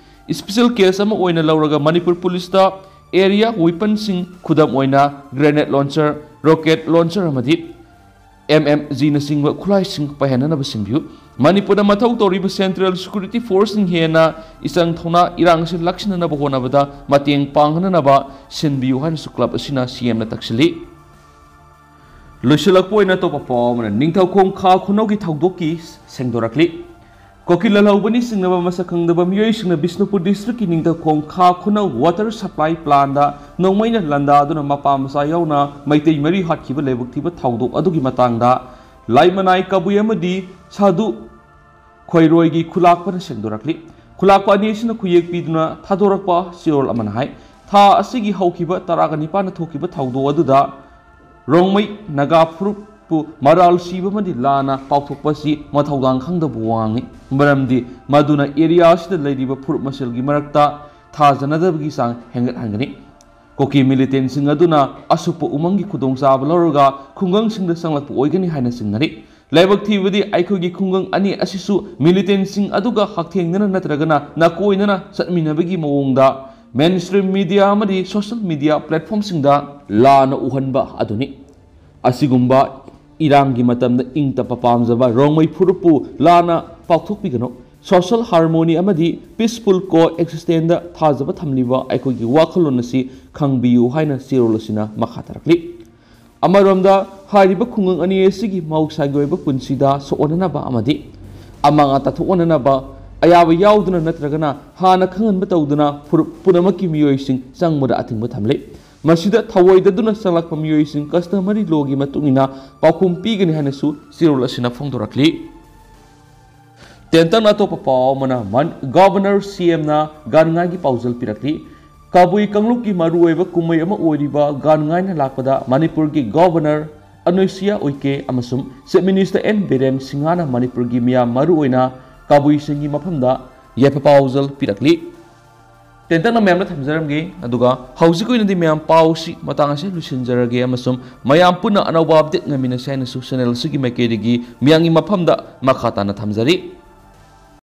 ꯏꯁꯄꯤꯁꯦꯜ ꯀꯦꯁ ꯑꯃ ꯑꯣꯏꯅ ꯂꯧꯔꯒ ꯃꯅꯤꯄꯨꯔ ꯄꯨꯂꯤꯁꯇ ꯑꯦꯔꯤꯌꯥ ꯋꯤꯄꯟꯁꯤꯡ, ꯈꯨꯗꯝ ꯑꯣꯏꯅ ꯒ꯭ꯔꯦꯅꯦꯗ ꯂꯣꯟꯆꯔ, ꯔꯣꯀꯦꯠ ꯂꯣꯟꯆꯔ ꯑꯃꯗꯤ ꯑꯦꯝ ꯑꯦꯝ ꯖꯤꯅꯆꯤꯡꯕ ꯈꯨꯠꯂꯥꯏꯁꯤꯡ ꯄꯥꯏꯍꯟꯅꯅꯕ ꯁꯤꯟꯕꯤꯌꯨ꯫ ꯃꯅꯤꯄꯨꯔꯗ ꯃꯊꯧ ꯇꯧꯔꯤꯕ ꯁꯦꯟꯇ꯭ꯔꯦꯜ ꯁꯦꯀ꯭ꯌꯨꯔꯤꯇꯤ ꯐꯣꯔꯁꯁꯤꯡ ꯍꯦꯟꯅ ꯏꯆꯪ ꯊꯧꯅꯥ ꯏꯔꯥꯡꯁꯤ ꯂꯥꯛꯁꯤꯟꯅꯅꯕ ꯍꯣꯠꯅꯕꯗ ꯃꯇꯦꯡ ꯄꯥꯡꯅꯅꯕ ꯁꯤꯟꯕꯤꯌꯨ ꯍꯥꯏꯅꯁꯨ ꯀ꯭ꯂꯕ ꯑꯁꯤꯅ ꯁꯤ ꯑꯦꯝꯗ ꯇꯛꯁꯤꯜꯂꯤ꯫ ꯂꯣꯏꯁꯤꯜꯂꯛꯄ ꯑꯣꯏꯅ ꯑꯇꯣꯞꯄ ꯄꯥꯎ ꯑꯃꯅ, ꯅꯤꯡꯊꯧꯈꯣꯡ ꯈꯥ ꯈꯨꯅꯧꯒꯤ ꯊꯧꯗꯣꯛꯀꯤ ꯁꯦꯡꯗꯣꯔꯛꯂꯤ꯫ ꯀꯣꯀꯤꯜ ꯂꯜꯍꯧꯕꯅꯤ ꯆꯤꯡꯅꯕ ꯃꯁꯛ ꯈꯪꯗꯕ ꯃꯤꯑꯣꯏꯁꯤꯡꯅ ꯕꯤꯁꯅꯨꯄꯨꯔ ꯗꯤꯁꯇ꯭ꯔꯤꯛꯀꯤ ꯅꯤꯡꯊꯧꯈꯣꯡ ꯈꯥ ꯈꯨꯅꯧ ꯋꯥꯇꯔ ꯁꯄ꯭ꯂꯥꯏ ꯄ꯭ꯂꯥꯟꯗ ꯅꯣꯡꯃꯩꯅ ꯂꯥꯟꯗꯥꯗꯨꯅ ꯃꯄꯥ ꯃꯆꯥ ꯌꯥꯎꯅ ꯃꯩꯇꯩ ꯃꯔꯤ ꯍꯥꯠꯈꯤꯕ ꯂꯥꯏꯕꯛ ꯊꯤꯕ ꯊꯧꯗꯣꯛ ꯑꯗꯨꯒꯤ ꯃꯇꯥꯡꯗ ꯂꯥꯏꯃꯅꯥꯏ ꯀꯕꯨꯏ ꯑꯃꯗꯤ ꯁꯥꯗꯨ ꯈꯣꯏꯔꯣꯏꯒꯤ ꯈꯨꯂꯥꯛꯄꯅ ꯁꯦꯡꯗꯣꯔꯛꯂꯤ꯫ ꯈꯨꯂꯥꯛꯄ ꯑꯅꯤ ꯑꯁꯤꯅ ꯈꯨꯌꯦꯛ ꯄꯤꯗꯨꯅ ꯊꯥꯗꯣꯔꯛꯄ ꯆꯦꯔꯣꯜ ꯑꯃꯅ ꯍꯥꯏ, ꯊꯥ ꯑꯁꯤꯒꯤ ꯍꯧꯈꯤꯕ ꯇꯔꯥꯒ ꯅꯤꯄꯥꯟꯗ ꯊꯣꯛꯈꯤꯕ ꯊꯧꯗꯣꯛ ꯑꯗꯨꯗ ꯔꯣꯡꯃꯩ ꯅꯥꯒꯥ ꯐꯨꯔꯨꯞꯄꯨ ꯃꯔꯥꯜ ꯁꯤꯕ ꯑꯃꯗꯤ ꯂꯥꯟꯅ ꯄꯥꯎꯊꯣꯛꯄ ꯑꯁꯤ ꯃꯊꯧꯗꯥꯡ ꯈꯪꯗꯕ ꯋꯥꯉꯤ꯫ ꯃꯔꯝꯗꯤ ꯃꯗꯨꯅ ꯑꯦꯔꯤꯌꯥ ꯑꯁꯤꯗ ꯂꯩꯔꯤꯕ ꯐꯨꯔꯨꯞ ꯃꯁꯦꯜꯒꯤ ꯃꯔꯛꯇ ꯊꯥꯖꯅꯗꯕꯒꯤ ꯆꯥꯡ ꯍꯦꯟꯒꯠꯍꯟꯒꯅꯤ꯫ ꯀꯨꯀꯤ ꯃꯤꯂꯤꯇꯦꯟꯁꯤꯡ ꯑꯗꯨꯅ ꯑꯁꯨꯞꯄ ꯎꯃꯪꯒꯤ ꯈꯨꯗꯣꯡꯆꯥꯕ ꯂꯧꯔꯒ ꯈꯨꯡꯒꯪꯁꯤꯡꯗ ꯆꯪꯂꯛꯄ ꯑꯣꯏꯒꯅꯤ ꯍꯥꯏꯅ ꯆꯤꯡꯅꯔꯤ꯫ ꯂꯥꯏꯕꯛ ꯊꯤꯕꯗꯤ ꯑꯩꯈꯣꯏꯒꯤ ꯈꯨꯡꯒꯪ ꯑꯅꯤ ꯑꯁꯤꯁꯨ ꯃꯤꯂꯤꯇꯦꯟꯁꯤꯡ ꯑꯗꯨꯒ ꯍꯛꯊꯦꯡꯅꯅ ꯅꯠꯇ꯭ꯔꯒꯅ ꯅꯥꯀꯣꯏꯅꯅ ꯆꯠꯃꯤꯟꯅꯕꯒꯤ ꯃꯑꯣꯡꯗ ꯃꯦꯟ ꯁ꯭ꯇ꯭ꯔꯤꯝ ꯃꯤꯗꯤꯌꯥ ꯑꯃꯗꯤ ꯁꯣꯁꯤꯌꯦꯜ ꯃꯤꯗꯤꯌꯥ ꯄ꯭ꯂꯦꯠꯐꯣꯔꯝꯁꯤꯡꯗ ꯂꯥꯟꯅ ꯎꯍꯟꯕ ꯑꯗꯨꯅꯤ꯫ ꯑꯁꯤꯒꯨꯝꯕ ꯏꯔꯥꯡꯒꯤ ꯃꯇꯝꯗ ꯏꯪ ꯇꯞꯄ ꯄꯥꯝꯖꯕ ꯔꯣꯡꯃꯩ ꯐꯨꯔꯨꯞꯄꯨ ꯂꯥꯟꯅ ꯄꯥꯎꯊꯣꯛꯄꯤꯒꯅꯨ꯫ ꯁꯣꯁꯤꯌꯦꯜ ꯍꯥꯔꯃꯣꯅꯤ ꯑꯃꯗꯤ ꯄꯤꯁꯐꯨꯜ ꯀꯣ ꯑꯦꯛꯁꯤꯁꯇꯦꯟꯁꯗ ꯊꯥꯖꯕ ꯊꯝꯂꯤꯕ ꯑꯩꯈꯣꯏꯒꯤ ꯋꯥꯈꯜꯂꯣꯟ ꯑꯁꯤ ꯈꯪꯕꯤꯌꯨ ꯍꯥꯏꯅ ꯆꯦꯔꯣꯜ ꯑꯁꯤꯅ ꯃꯈꯥ ꯇꯥꯔꯛꯂꯤ꯫ ꯑꯃꯔꯣꯝꯗ, ꯍꯥꯏꯔꯤꯕ ꯈꯨꯡꯒꯪ ꯑꯅꯤ ꯑꯁꯤꯒꯤ ꯃꯍꯧꯁꯥꯒꯤ ꯑꯣꯏꯕ ꯄꯨꯟꯁꯤꯗ ꯁꯣꯛꯑꯣꯟꯅꯅꯕ ꯑꯃꯗꯤ ꯑꯃꯥꯡ ꯑꯇꯥ ꯊꯣꯛꯑꯣꯟꯅꯅꯕ ꯑꯌꯥꯕ ꯌꯥꯎꯗꯨꯅ ꯅꯠꯇ꯭ꯔꯒꯅ ꯍꯥꯟꯅ ꯈꯪꯍꯟꯕ ꯇꯧꯗꯨꯅ ꯐꯨꯔꯨꯞ ꯄꯨꯝꯅꯃꯛꯀꯤ ꯃꯤꯑꯣꯏꯁꯤꯡ ꯆꯪꯕꯗ ꯑꯊꯤꯡꯕ ꯊꯝꯂꯤ꯫ ꯃꯁꯤꯗ ꯊꯧꯑꯣꯏꯗꯗꯨꯅ ꯆꯪꯂꯛꯄ ꯃꯤꯑꯣꯏꯁꯤꯡ customary law ꯒꯤ ꯃꯇꯨꯡ ꯏꯟꯅ ꯄꯥꯎꯈꯨꯝ ꯄꯤꯒꯅꯤ ꯍꯥꯏꯅꯁꯨ ꯆꯦꯔꯣꯜ ꯑꯁꯤꯅ ꯐꯣꯡꯗꯣꯔꯛꯂꯤ꯫ ꯇꯦꯟꯇꯛꯅ ꯑꯇꯣꯞꯄ ꯄꯥꯎ ꯑꯃꯅ ꯃꯟ-, ꯒꯣꯚꯔꯅꯔ ꯁꯤ ꯑꯦꯝꯅ ꯒꯥꯟꯉꯥꯏꯒꯤ ꯄꯥꯎꯖꯦꯜ ꯄꯤꯔꯛꯂꯤ꯫ ꯀꯕꯨꯏ ꯀꯥꯡꯂꯨꯞꯀꯤ ꯃꯔꯨꯑꯣꯏꯕ ꯀꯨꯝꯍꯩ ꯑꯃ ꯑꯣꯏꯔꯤꯕ ꯒꯥꯟꯉꯥꯏꯅ ꯂꯥꯛꯄꯗ ꯃꯅꯤꯄꯨꯔꯒꯤ ꯒꯣꯚꯔꯅꯔ ꯑꯅꯨꯁꯤꯌꯥ ꯎꯏꯀꯦ ꯑꯃꯁꯨꯡ ꯆꯤꯐ ꯃꯤꯅꯤꯁꯇꯔ ꯑꯦꯟ ꯕꯤꯔꯦꯟ ꯁꯤꯡꯍꯥꯅ ꯃꯅꯤꯄꯨꯔꯒꯤ ꯃꯤꯌꯥꯝ ꯃꯔꯨꯑꯣꯏꯅ ꯀꯕꯨꯏꯁꯤꯡꯒꯤ ꯃꯐꯝꯗ ꯌꯥꯏꯐ ꯄꯥꯎꯖꯦꯜ ꯄꯤꯔꯛꯂꯤ꯫ ꯇꯦꯟꯇꯛꯅ ꯃꯌꯥꯝꯗ ꯊꯝꯖꯔꯝꯒꯦ, ꯑꯗꯨꯒ ꯍꯧꯖꯤꯛ ꯑꯣꯏꯅꯗꯤ ꯃꯌꯥꯝ ꯄꯥꯎꯁꯤ ꯃꯇꯥꯡ ꯑꯁꯤ ꯂꯣꯏꯁꯤꯟꯖꯔꯒꯦ ꯑꯃꯁꯨꯡ ꯃꯌꯥꯝ ꯄꯨꯟꯅ ꯑꯅꯧꯕ ꯑꯞꯗꯦꯠ ꯉꯥꯏꯃꯤꯟꯅꯁꯤ ꯍꯥꯏꯅꯁꯨ ꯆꯦꯅꯦꯜ ꯑꯁꯤꯒꯤ ꯃꯥꯏꯀꯩꯗꯒꯤ ꯃꯤꯌꯥꯝꯒꯤ ꯃꯐꯝꯗ ꯃꯈꯥ ꯇꯥꯅ ꯊꯝꯖꯔꯤ꯫